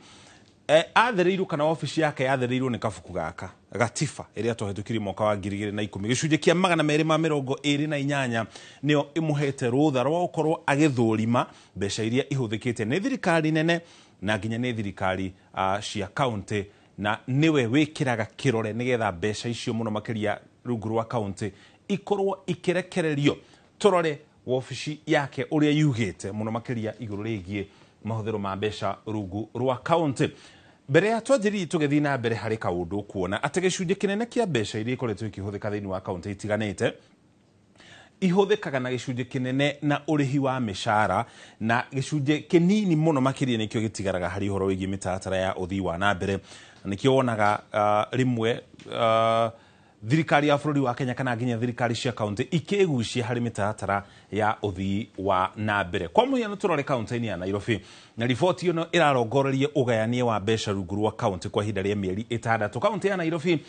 athereirwo kana wabici yake yathereirwo nĩ kabuku gaka gatiba ĩrĩa twahĩtũkirie mwaka wa 2010 gĩcunjĩ kĩa 228 nĩyo ĩmũhete rũtha rwa gũkorwo agĩthũrima mbeca iria ihũthĩkĩte nĩ thirikari nene na nginya nĩ thirikari cia kaunti, na nĩwe wĩkĩraga kĩrore nĩgetha mbeca icio mũno makĩria rungu rwa kaunti ikorwo ikĩrekererio. Tũrore wabici yake ũrĩa yugĩte mũno makĩria igũrũ rĩgiĩ mahũthĩro ma mbeca rungu rwa kaunti. Mbere ya twanjĩrĩrie tũgĩthiĩ na mbere harĩ kaũndũ kuona atĩ gĩcunjĩ kĩnene kĩa mbeca iria ikoretwo ikĩhũthĩka thĩinĩ wa kaũntĩ itiganĩte ihũthĩkaga na gĩcunjĩ kĩnene na ũrĩhi wa mĩcara, na gĩcunjĩ kĩnini mũno makĩria nĩkĩo gĩtigaraga harĩ ũhoro wĩgiĩ mĩtaratara ya ũthii wa na mbere. Na nĩkĩo wonaga rĩmwe thirikari ya bũrũri wa Kenya kana nginya thirikari cia kaũntĩ ikĩgucia harĩ mĩtaratara ya ũthii wa na mbere. Kwa mũhiano tũrore kaũntĩ-inĩ ya Nairobi, na riboti ĩno ĩrarongoreria ũgayania wa mbeca rungu rwa kaũntĩ kwa ihinda rĩa mĩeri 6. Kaũntĩ ya Nairobi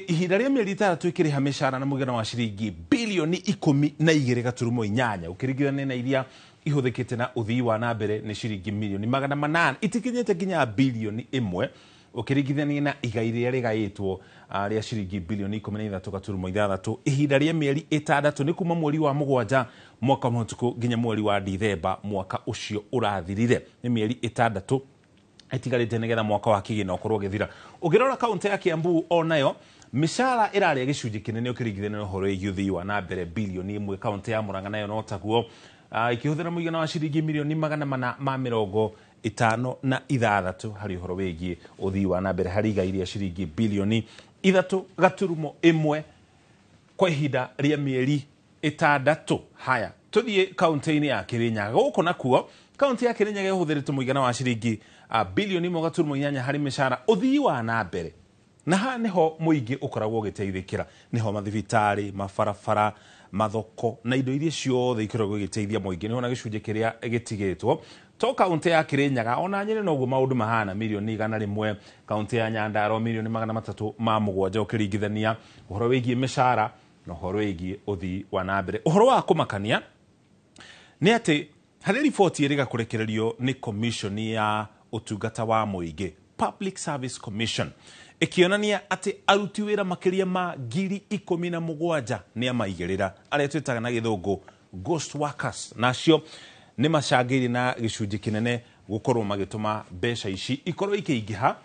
ihinda rĩa mĩeri 6 ĩkĩrĩha mĩcara na mũigana wa ciringi bilioni 12.8 ũkĩringithania na iria ihũthĩkĩte na ũthii wa na mbere nĩ ciringi milioni 800, itikinyĩte nginya bilioni 1 ũkĩringithania na igai rĩrĩa rĩgaĩtwo rĩa ciringi bilioni 13.6 ihinda rĩa mĩeri 6 nĩ kuma mweri wa 7 mwaka mũhĩtũku nginya mweri wa Dithemba mwaka ũcio ũrathirire. Nĩ mĩeri 6 ĩtigarĩte nĩgetha mwaka wa kĩgĩna ũkorwo ũgĩthira. Ũngĩrora kaũntĩ ya Kiambu onayo mĩcara ĩrarĩa gĩcunjĩ kĩnene ũkĩringithania na ũhoro wĩgiĩ ũthii wa na mbere bilioni 1. Kaũntĩ ya Murang'a nayo no taguo, ĩkĩhũthĩra mũigana wa ciringi milioni 456 harĩ ũhoro wĩgiĩ ũthii wa na mbere harĩ igai rĩa ciringi bilioni 3.1 kwa ihinda rĩa mĩeri 6. Haya, tũthiĩ kaũntĩ-inĩ ya Kirinyaga. Gũkũ nakuo kaũntĩ ya Kirinyaga ĩhũthĩrĩte mũigana wa ciringi bilioni 1.8 harĩ mĩcara ũthii wa na mbere, na haha nĩho mũingĩ ũkoragwo ũgĩteithĩkĩra, nĩho mathibitarĩ, mabarabara, mathoko na indo iria ciothe ikoragwo igĩteithia mũingĩ, nĩho na gĩcunjĩ kĩrĩa gĩtigĩtwo. To kaũntĩ ya Kirinyaga ona Nyeri noguo maũndũ mahana, milioni 100, kaũntĩ ya Nyandarua milioni 307 ũkĩringithania ũhoro wĩgiĩ mĩcara na ũhoro wĩgiĩ ũthii wa na mbere. Ũhoro wa kũmakania nĩ atĩ harĩ riboti ĩrĩga kũrekererio nĩ commission ya ũtungata wa mũingĩ, Public Service Commission, ĩkĩonania atĩ aruti wĩra makĩria ma 17,000 nĩ amaigĩrĩra, arĩa twĩtaga na gĩthũngũ ghost workers, nacio nĩ macangĩire na gĩcunjĩ kĩnene gũkorwo magĩtũma mbeca ici ikorwo ikĩingĩha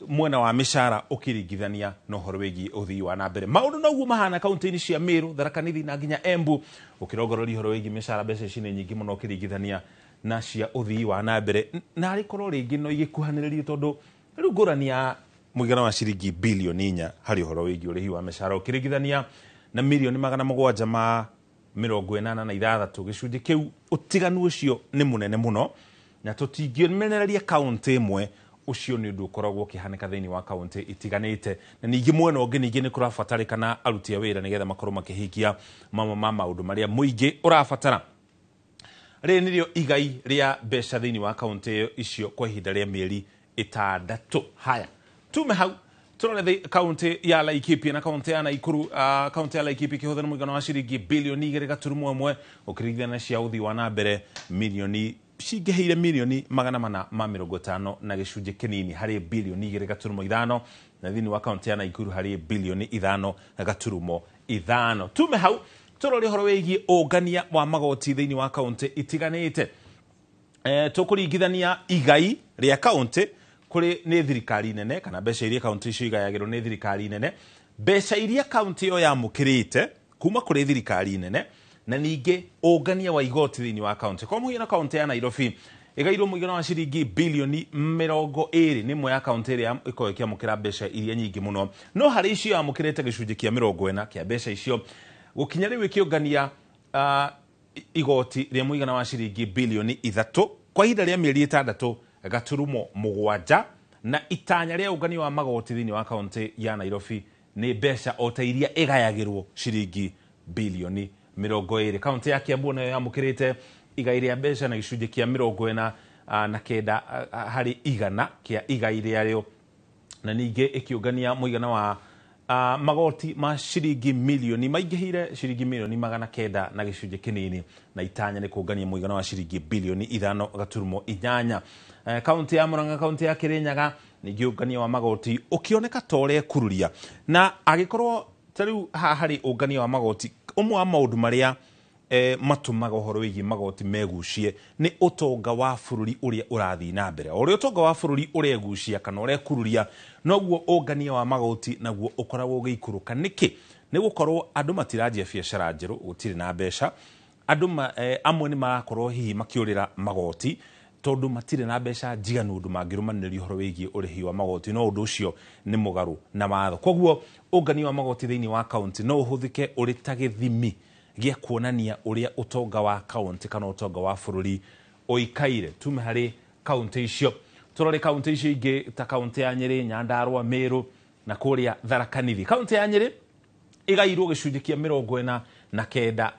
mwena wa mĩcara ũkĩringithania na ũhoro wĩgiĩ ũthii wa na mbere. Maũndũ noguo mahana kaũntĩ-inĩ cia Meru, Tharaka Nithi na nginya Embu, ũkĩrongoreria ũhoro wĩgiĩ mĩcara, mbeca ici nĩ nyingĩ mũno ũkĩringithania na cia ũthii wa na mbere, na arĩkorwo rĩngĩ no igĩkuhanĩrĩrie tondũ rĩu ngũrani ya mũigana wa ciringi bilioni 4 harĩ ũhoro wĩgiĩ ũrĩhi wa mĩcara ũkĩringithania na milioni 786 gĩcunjĩ kĩu, ũtiganu ũcio nĩ mũnene mũno, na tũtingĩmenereria kaũntĩ ĩmwe, ũcio nĩ ũndũ ũkoragwo ũkĩhanĩka thĩinĩ wa kaũntĩ itiganĩte. Na ningĩ mwena ũngĩ ningĩ nĩ kũrabatarĩkana aruti a wĩra nĩgetha makorwo makĩhingia mamwe ma maũndũ marĩa mũingĩ ũrabatara. Rĩrĩ nĩrĩo igai rĩa mbeca thĩinĩ wa kaũntĩ icio kwa ihinda rĩa mĩeri 6. Haya, tume hau tũrore kaũntĩ ya Laikipia na kaũntĩ ya Nakuru. Kaũntĩ ya Laikipia ĩkĩhũthĩra mũigana wa ciringi bilioni 2.1 ũkĩringithania na cia ũthii wa na mbere milioni cingĩhĩire milioni 450 na gĩcunjĩ kĩnini harĩ bilioni 2.5, na thĩinĩ wa kaũntĩ ya Nakuru harĩ bilioni 5.5. Tume hau tũrore ũhoro wĩgiĩ ũngania wa magoti thĩinĩ wa kaũntĩ itiganĩte. Tũkũringithania igai rĩa kaũntĩ kũrĩ nĩ thirikari nene, kana mbeca iria kaũntĩ icio igayagĩrwo nĩ thirikari nene, mbeca iria kaũntĩ ĩyo yamũkĩrĩte kuma kũrĩ thirikari nene, na ningĩ ũngania wa igoti thĩinĩ wa kaũntĩ. Kwa mũhiano kaũntĩ ya Nairobi ĩgairwo mũigana wa ciringi bilioni 20, nĩ ĩmwe ya kaũntĩ ĩrĩa ĩkoragwo ĩkĩamũkĩra mbeca iria nyingĩ mũno, no harĩ icio yamũkĩrĩte gĩcunjĩ kĩa 40 kĩa mbeca icio gũkinya rĩu ĩkĩũngania igoti rĩa mũigana wa ciringi bilioni 3 kwa ihinda rĩa mĩeri 6.7, na itanya rĩa ũngania wa magoti thĩinĩ wa kaũntĩ ya Nairobi nĩ mbeca o ta iria ĩgayagĩrwo ciringi bilioni 20. Kaũntĩ ya Kiambu nayo yamũkĩrĩte igai rĩa mbeca na gĩcunjĩ kĩa 49 harĩ igana kĩa igai rĩarĩo, na ningĩ ĩkĩũngania mũigana wa magoti ma ciringi milioni maingĩhĩire ciringi milioni 900 na gĩcunjĩ kĩnini, na itanya nĩ kũngania mũigana wa ciringi bilioni 5.8. Kaũntĩ ya Murang'a, kaũntĩ ya Kirinyaga ningĩ ũngania wa magoti ũkĩoneka ta ũrekururia, na angĩkorwo ta rĩu haha harĩ ũngania wa magoti, ũmwe wa maũndũ marĩa matũmaga ũhoro wĩgiĩ magoti megucie nĩ ũtonga wa bũrũri ũrĩa ũrathiĩ na mbere. O ũrĩa ũtonga wa bũrũri ũregucia kana ũrekururia, noguo ũngania wa magoti naguo ũkoragwo ũgĩikũrũka. Nĩkĩ? Nĩ gũkorwo andũ matiranjia biacara njerũ, gũtirĩ na mbeca, andũ amwe nĩ marakorwo hihi makĩũrĩra magoti, tondu matire na mbeca njiganu undu mangĩrũmanĩrĩria ũhoro wĩgiĩ ũrĩhi wa magoti, no ũndũ ũcio nĩ mũgarũ na watho. Koguo ũngania wa magoti thĩinĩ wa kaunti no ũhũthĩke ũrĩ ta gĩthimi gĩa kuonania ũrĩa ũtonga wa kaunti kana ũtonga wa bũrũri ũikaire. Tume harĩ kaunti icio tũrore kaunti icio ingĩ ta kaunti ya Nyĩrĩ, Nyandarua, Meru na kũrĩa Tharaka Nithi. Kaunti ya Nyĩrĩ ĩgairwo gĩcunjĩ kĩa 49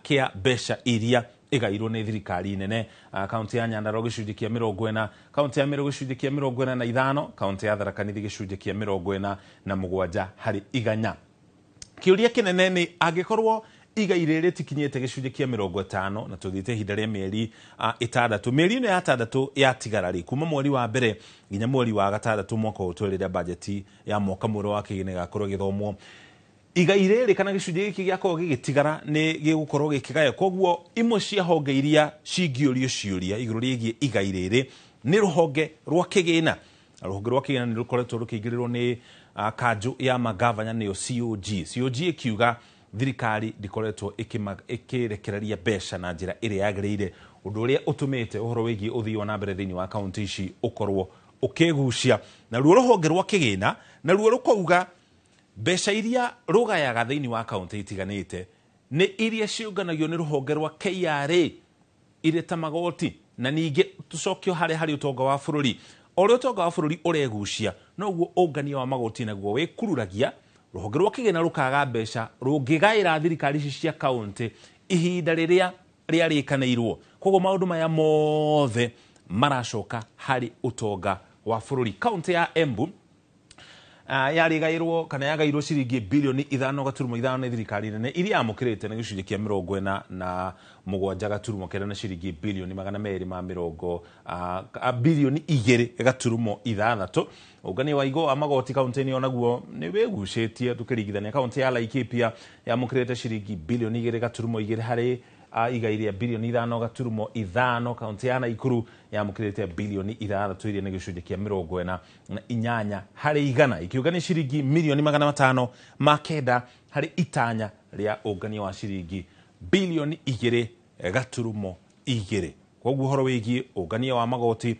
kĩa mbeca iria ĩgairwo nĩ thirikari nene. Kaunti ya Nyandarua gĩcunjĩ kĩa 40, kaunti ya Meru gĩcunjĩ kĩa 45, kaunti ya Tharaka Nithi gĩcunjĩ kĩa 47 harĩ igana. Kĩũria kĩnene nĩ angĩkorwo igai rĩrĩ tikinyĩte gĩcunjĩ kĩa 50 na tũthiĩte ihinda rĩa mĩeri 6, mĩeri ĩno ya 6 yatigara rĩ, kuma mweri wa mbere nginya mweri wa 6 mwaka ũyũ twĩrĩre bajeti ya mwaka mwerũ wa kĩgĩna ĩgakorwo ĩgĩthomwo, igai rĩrĩ kana gĩcunjĩ gĩkĩ gĩakorwo gĩgĩtigara nĩ gĩgũkorwo gĩkĩgayo. Koguo imwe cia honge iria cingĩũrio ciũria igũrũ rĩgiĩ igai rĩrĩ nĩ rũhonge rwa kĩgĩna. Rũhonge rwa kĩgĩna nĩ rũkoretwo rũkĩingĩrĩrwo nĩ kanjũ ya magavana nĩyo COG. COG ĩkiuga thirikari ndĩkoretwo ĩkĩrekereria mbeca na njĩra ĩrĩa yagĩrĩire, ũndũ ũrĩa ũtũmĩte ũhoro wĩgiĩ ũthii wa na mbere thĩinĩ wa kaunti ici ũkorwo ũkĩgucia. Naruo rũhonge rwa kĩgĩna naruo rũkauga mbeca iria rũgayaga thĩinĩ wa kaunti itiganĩte nĩ iria ciũnganagio nĩ rũhonge rwa KRA irĩ ta magoti, na ningĩ tũcokio harĩa harĩ ũtonga wa bũrũri. O ũrĩa ũtonga wa bũrũri ũregucia noguo ũngania wa magoti naguo wĩkururagia, rũhonge rwa kĩgĩna rũkaga mbeca rũngĩgaĩra thirikari ici cia kaunti ihinda rĩrĩa rĩarĩkanĩirwo. Koguo maũndũ maya mothe maracoka harĩ ũtonga wa bũrũri. Kaunti ya Embu yarĩgairwo kana yagairwo ciringi bilioni 5.5 nĩ thirikari nene iria yamũkĩrĩte nĩ gĩcunjĩ kĩa 47.9 na ciringi bilioni 220 bilioni 2.6. Ũngania wa igo wa magoti kaunti-inĩ onaguo nĩ wĩgucĩtie tũkĩringithania. Kaunti ya Laikipia yamũkĩrĩte ciringi bilioni 2.2 harĩ igai rĩa bilioni 5.5. Kaunti ya Nakuru yamũkĩrĩte bilioni 6 iria nĩ gĩcunjĩ kĩa 48 harĩ igana, ikiuga nĩ ciringi milioni 509 harĩ itanya rĩa ũngania wa ciringi bilioni 2.2. Koguo ũhoro wĩgiĩ ũngania wa magoti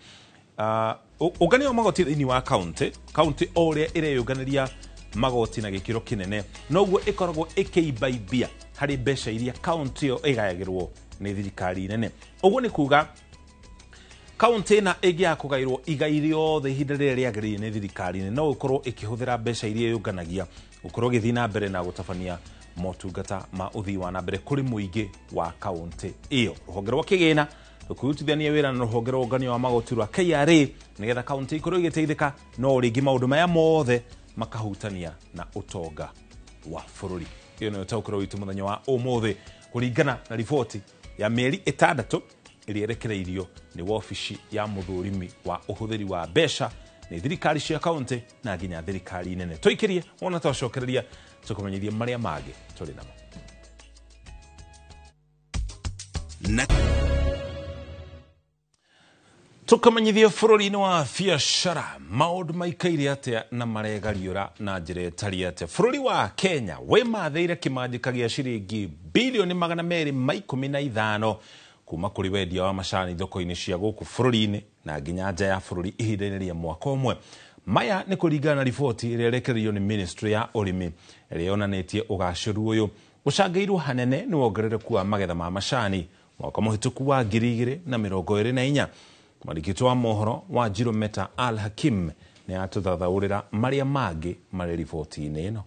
ũngania wa magoti thĩinĩ wa kaunti o ũrĩa ĩreyũnganĩria magoti na gĩkĩro kĩnene noguo ĩkoragwo ĩkĩimbaibia harĩ mbeca iria kaunti ĩyo ĩgayagĩrwo nĩ thirikari nene. Ũguo nĩ kuga kaunti ĩna ĩngĩaga kũgaĩrwo igai rĩothe ihinda rĩrĩa rĩagĩrĩire nĩ thirikari nene no ĩkorwo ĩkĩhũthĩra mbeca iria yũnganagia gũkorwo ĩgĩthiĩ na mbere na gũtabania motungata ma ũthii wa na mbere kũrĩ mũingĩ wa kaunti ĩyo. Rũhonge rwa kĩgĩna rũkĩrutithania wĩra na rũhonge rwa ũngania wa magoti rwa KRA nĩgetha kaunti ikorwo ĩgĩteithĩka, no rĩngĩ maũndũ maya mothe makahutania na ũtonga wa bũrũri. Ĩyo nĩyo taũkĩrwo witũ mũthenya wa ũmũthĩ kũringana na riboti ya mĩeri 6 ĩrĩa ĩrekereirio nĩ wabici ya mũthũrimi wa ũhũthĩri wa mbeca nĩ thirikari cia kaunti na nginya thirikari nene. Tũikĩrie wona twacokereria tũkũmenyithie marĩa mangĩ tũrĩ namo. Tũkamenyithie bũrũri-inĩ wa biacara maũndũ maikaire atĩa na maregariũra na njĩra ĩtariĩ atĩa. Bũrũri wa Kenya wĩmathĩire kĩmanjĩka gĩa ciringi bilioni 215 kuma kũrĩ wendia wa macani thoko-inĩ cia gũkũ bũrũri-inĩ na nginya nja ya bũrũri ihinda-inĩ rĩa mwaka ũmwe. Maya nĩ kũringana na riboti ĩrĩa ĩrekereirio nĩ Ministry ya ũrĩmi ĩrĩa yonanĩtie ũgacĩru ũyũ ũcangĩirwo hanene nĩ wongerereku wa magetha ma macani mwaka mũhĩtũku wa 2024. Mwandĩki wa mohoro wa Njiro Meta Al Hakim nĩ atũthathaũrĩra marĩa mangĩ marĩ riboti-inĩ ĩno.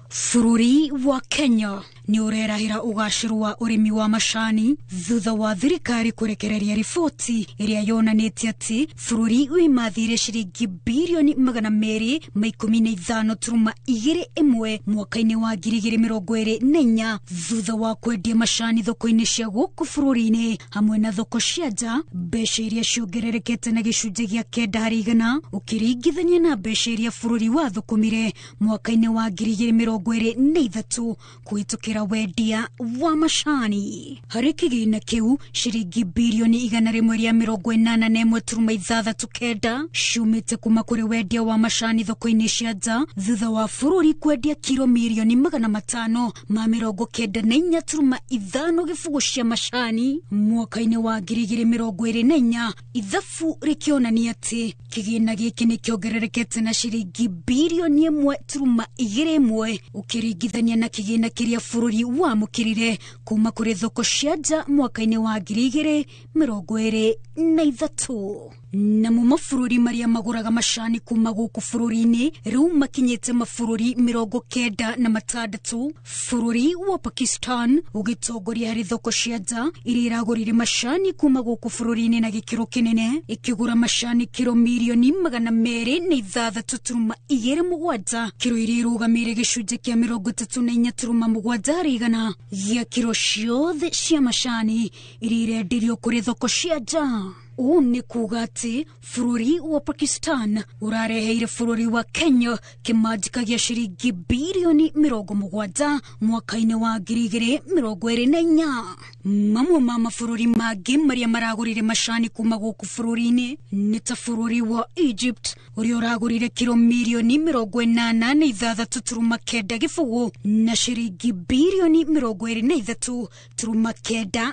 Bũrũri wa Kenya nĩ ũrerahĩra ũgacĩru wa ũrĩmi wa macani thutha wa thirikari kũrekereria riboti ĩrĩa yonanĩtie atĩ bũrũri wĩmathĩire ciringi bilioni 215.21 mwaka-inĩ wa 2024 thutha wa kwendia macani thoko-inĩ cia gũkũ bũrũri-inĩ hamwe na thoko cia nja, mbeca iria ciongererekete na gĩcunjĩ gĩa 9 harĩ igana ũkĩringithania na mbeca iria bũrũri wathũkũmire mwaka-inĩ wa 2023. 23 kũhĩtũkĩra wendia wa macani. Harĩ kĩgĩna kĩu ciringi birioni 181.69 ciumĩte kuma kũrĩ wendia wa macani thoko-inĩ cia nja thutha wa bũrũri kwendia kiro mirioni 594.50 cia macani mwaka-inĩ wa 2024. Ithabu rĩkĩonania atĩ kĩgĩna gĩkĩ nĩ kĩongererekete na ciringi birioni 1.21 ũkĩringithania na kĩgĩna kĩrĩa bũrũri wamũkĩrire kuma kũrĩ thoko cia nja mwaka-inĩ wa 2023. Namo mabũrũri marĩa magũraga macani kuma gũkũ bũrũri-inĩ rĩu makinyĩte mabũrũri 96. Bũrũri wa Pakistan ũgĩtongoria harĩ thoko cia nja iria iragũrire macani kuma gũkũ bũrũri-inĩ na gĩkĩro kĩnene, ĩkĩgũra macani kiro mirioni 206.27, kiro iria irũgamĩire gĩcunjĩ kĩa 34.7 harĩ igana gĩa kiro ciothe cia macani iria irendirio kũrĩ thoko cia nja. Ũũ nĩ kuuga atĩ bũrũri wa Pakistan ũrareheire bũrũri wa Kenya kĩmanjĩka gĩa ciringi birioni 70 mwaka-inĩ wa 2024. Mamwe ma mabũrũri mangĩ marĩa maragũrire macani kuma gũkũ bũrũri-inĩ nĩ ta bũrũri wa Egypt ũrĩa ũragũrire kiro mirioni 86.90 na ciringi birioni 23.96.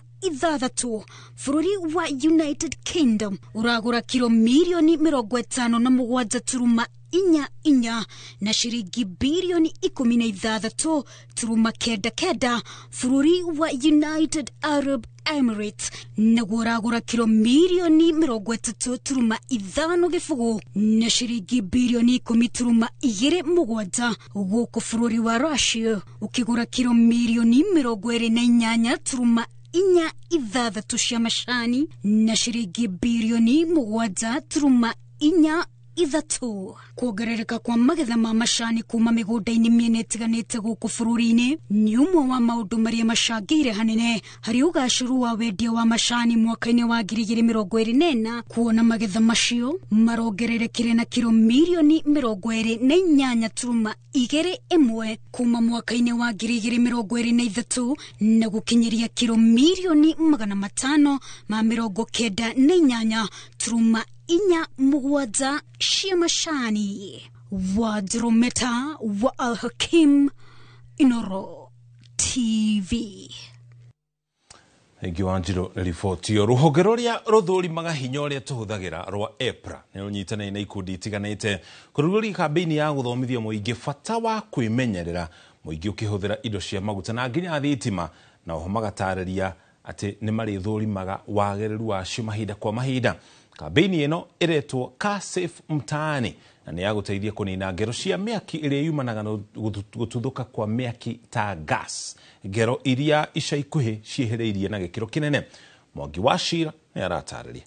Bũrũri wa United Kingdom ũragũra kiro mirioni 57.44 na ciringi birioni 16.99. Bũrũri wa United Arab Emirates naguo ũragũra kiro mirioni 33.50 na ciringi birioni 10.27. Gũkũ bũrũri wa Russia ũkĩgũra kiro mirioni 28.46 cia macani na ciringi birioni 7.43. Kuongerereka kwa magetha ma macani kuma mĩgũnda-inĩ mĩena ĩtiganĩte gũkũ bũrũri-inĩ nĩ ũmwe wa maũndũ marĩa macangĩire hanene harĩ ũgacĩru wa wendia wa macani mwaka-inĩ wa 2024, kuona magetha macio marongererekire na kiro mirioni 28.21 kuma mwaka-inĩ wa 2023 na gũkinyĩria kiro mirioni 598.47 cia macani. Wadrometa wa Al-Hakim, Inoro TV. Thank you, Anjiro. Riboti ĩyo. Rũhonge rũrĩa rũthũrimaga hinya ũrĩa tũhũthagĩra rwa EPRA nĩ rũnyitanĩire na ikundi itiganĩte kũrugũria kambĩini ya gũthomithia mũingĩ bata wa kwĩmenyerera mũingĩ ũkĩhũthĩra indo cia maguta na nginya thitima, na oho magatarĩria atĩ nĩ marĩthũrimaga wagĩrĩru wacio mahinda kwa mahinda. Kambĩini ĩno ĩretwo Car Safe Mtaani na nĩ ya gũteithia kũnina ngero cia mĩaki ĩrĩa yumanaga na gũtuthũka kwa mĩaki ta gas, ngero iria ica ikuhĩ ciĩhĩrĩirie na gĩkĩro kĩnene. Mwangi wa Cira nĩ aratarĩria.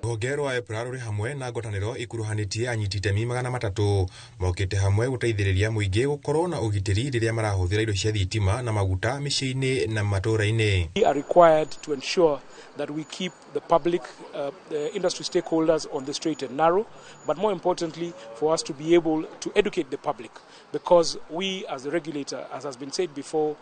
Rũhonge rwa EPRA rũrĩ hamwe na ngwatanĩro ikuruhanĩtie anyiti itemi 300 mokĩte hamwe gũteithĩrĩria mũingĩ gũkorwo na ũgitĩri rĩrĩa marahũthĩra indo cia thitima na maguta mĩciĩ-inĩ na matũũra-inĩ. We are required to ensure that we keep the public, the industry stakeholders on the straight and narrow, but more importantly for us to be able to educate the public, because we as the regulator, as has been said before,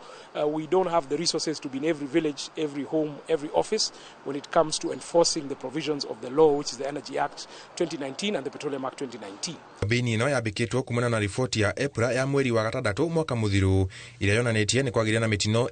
we don't have the resources to be in every village, every home, every office when it comes to enforcing the provisions of the law, which is the Energy Act 2019 and the Petroleum Act 2019. Kambĩini ĩno yambĩkĩtwo kumana na riboti ya EPRA ya mweri wa gatandatũ mwaka mũthiru ĩrĩa yonanĩtie nĩ kwagĩire na mĩtino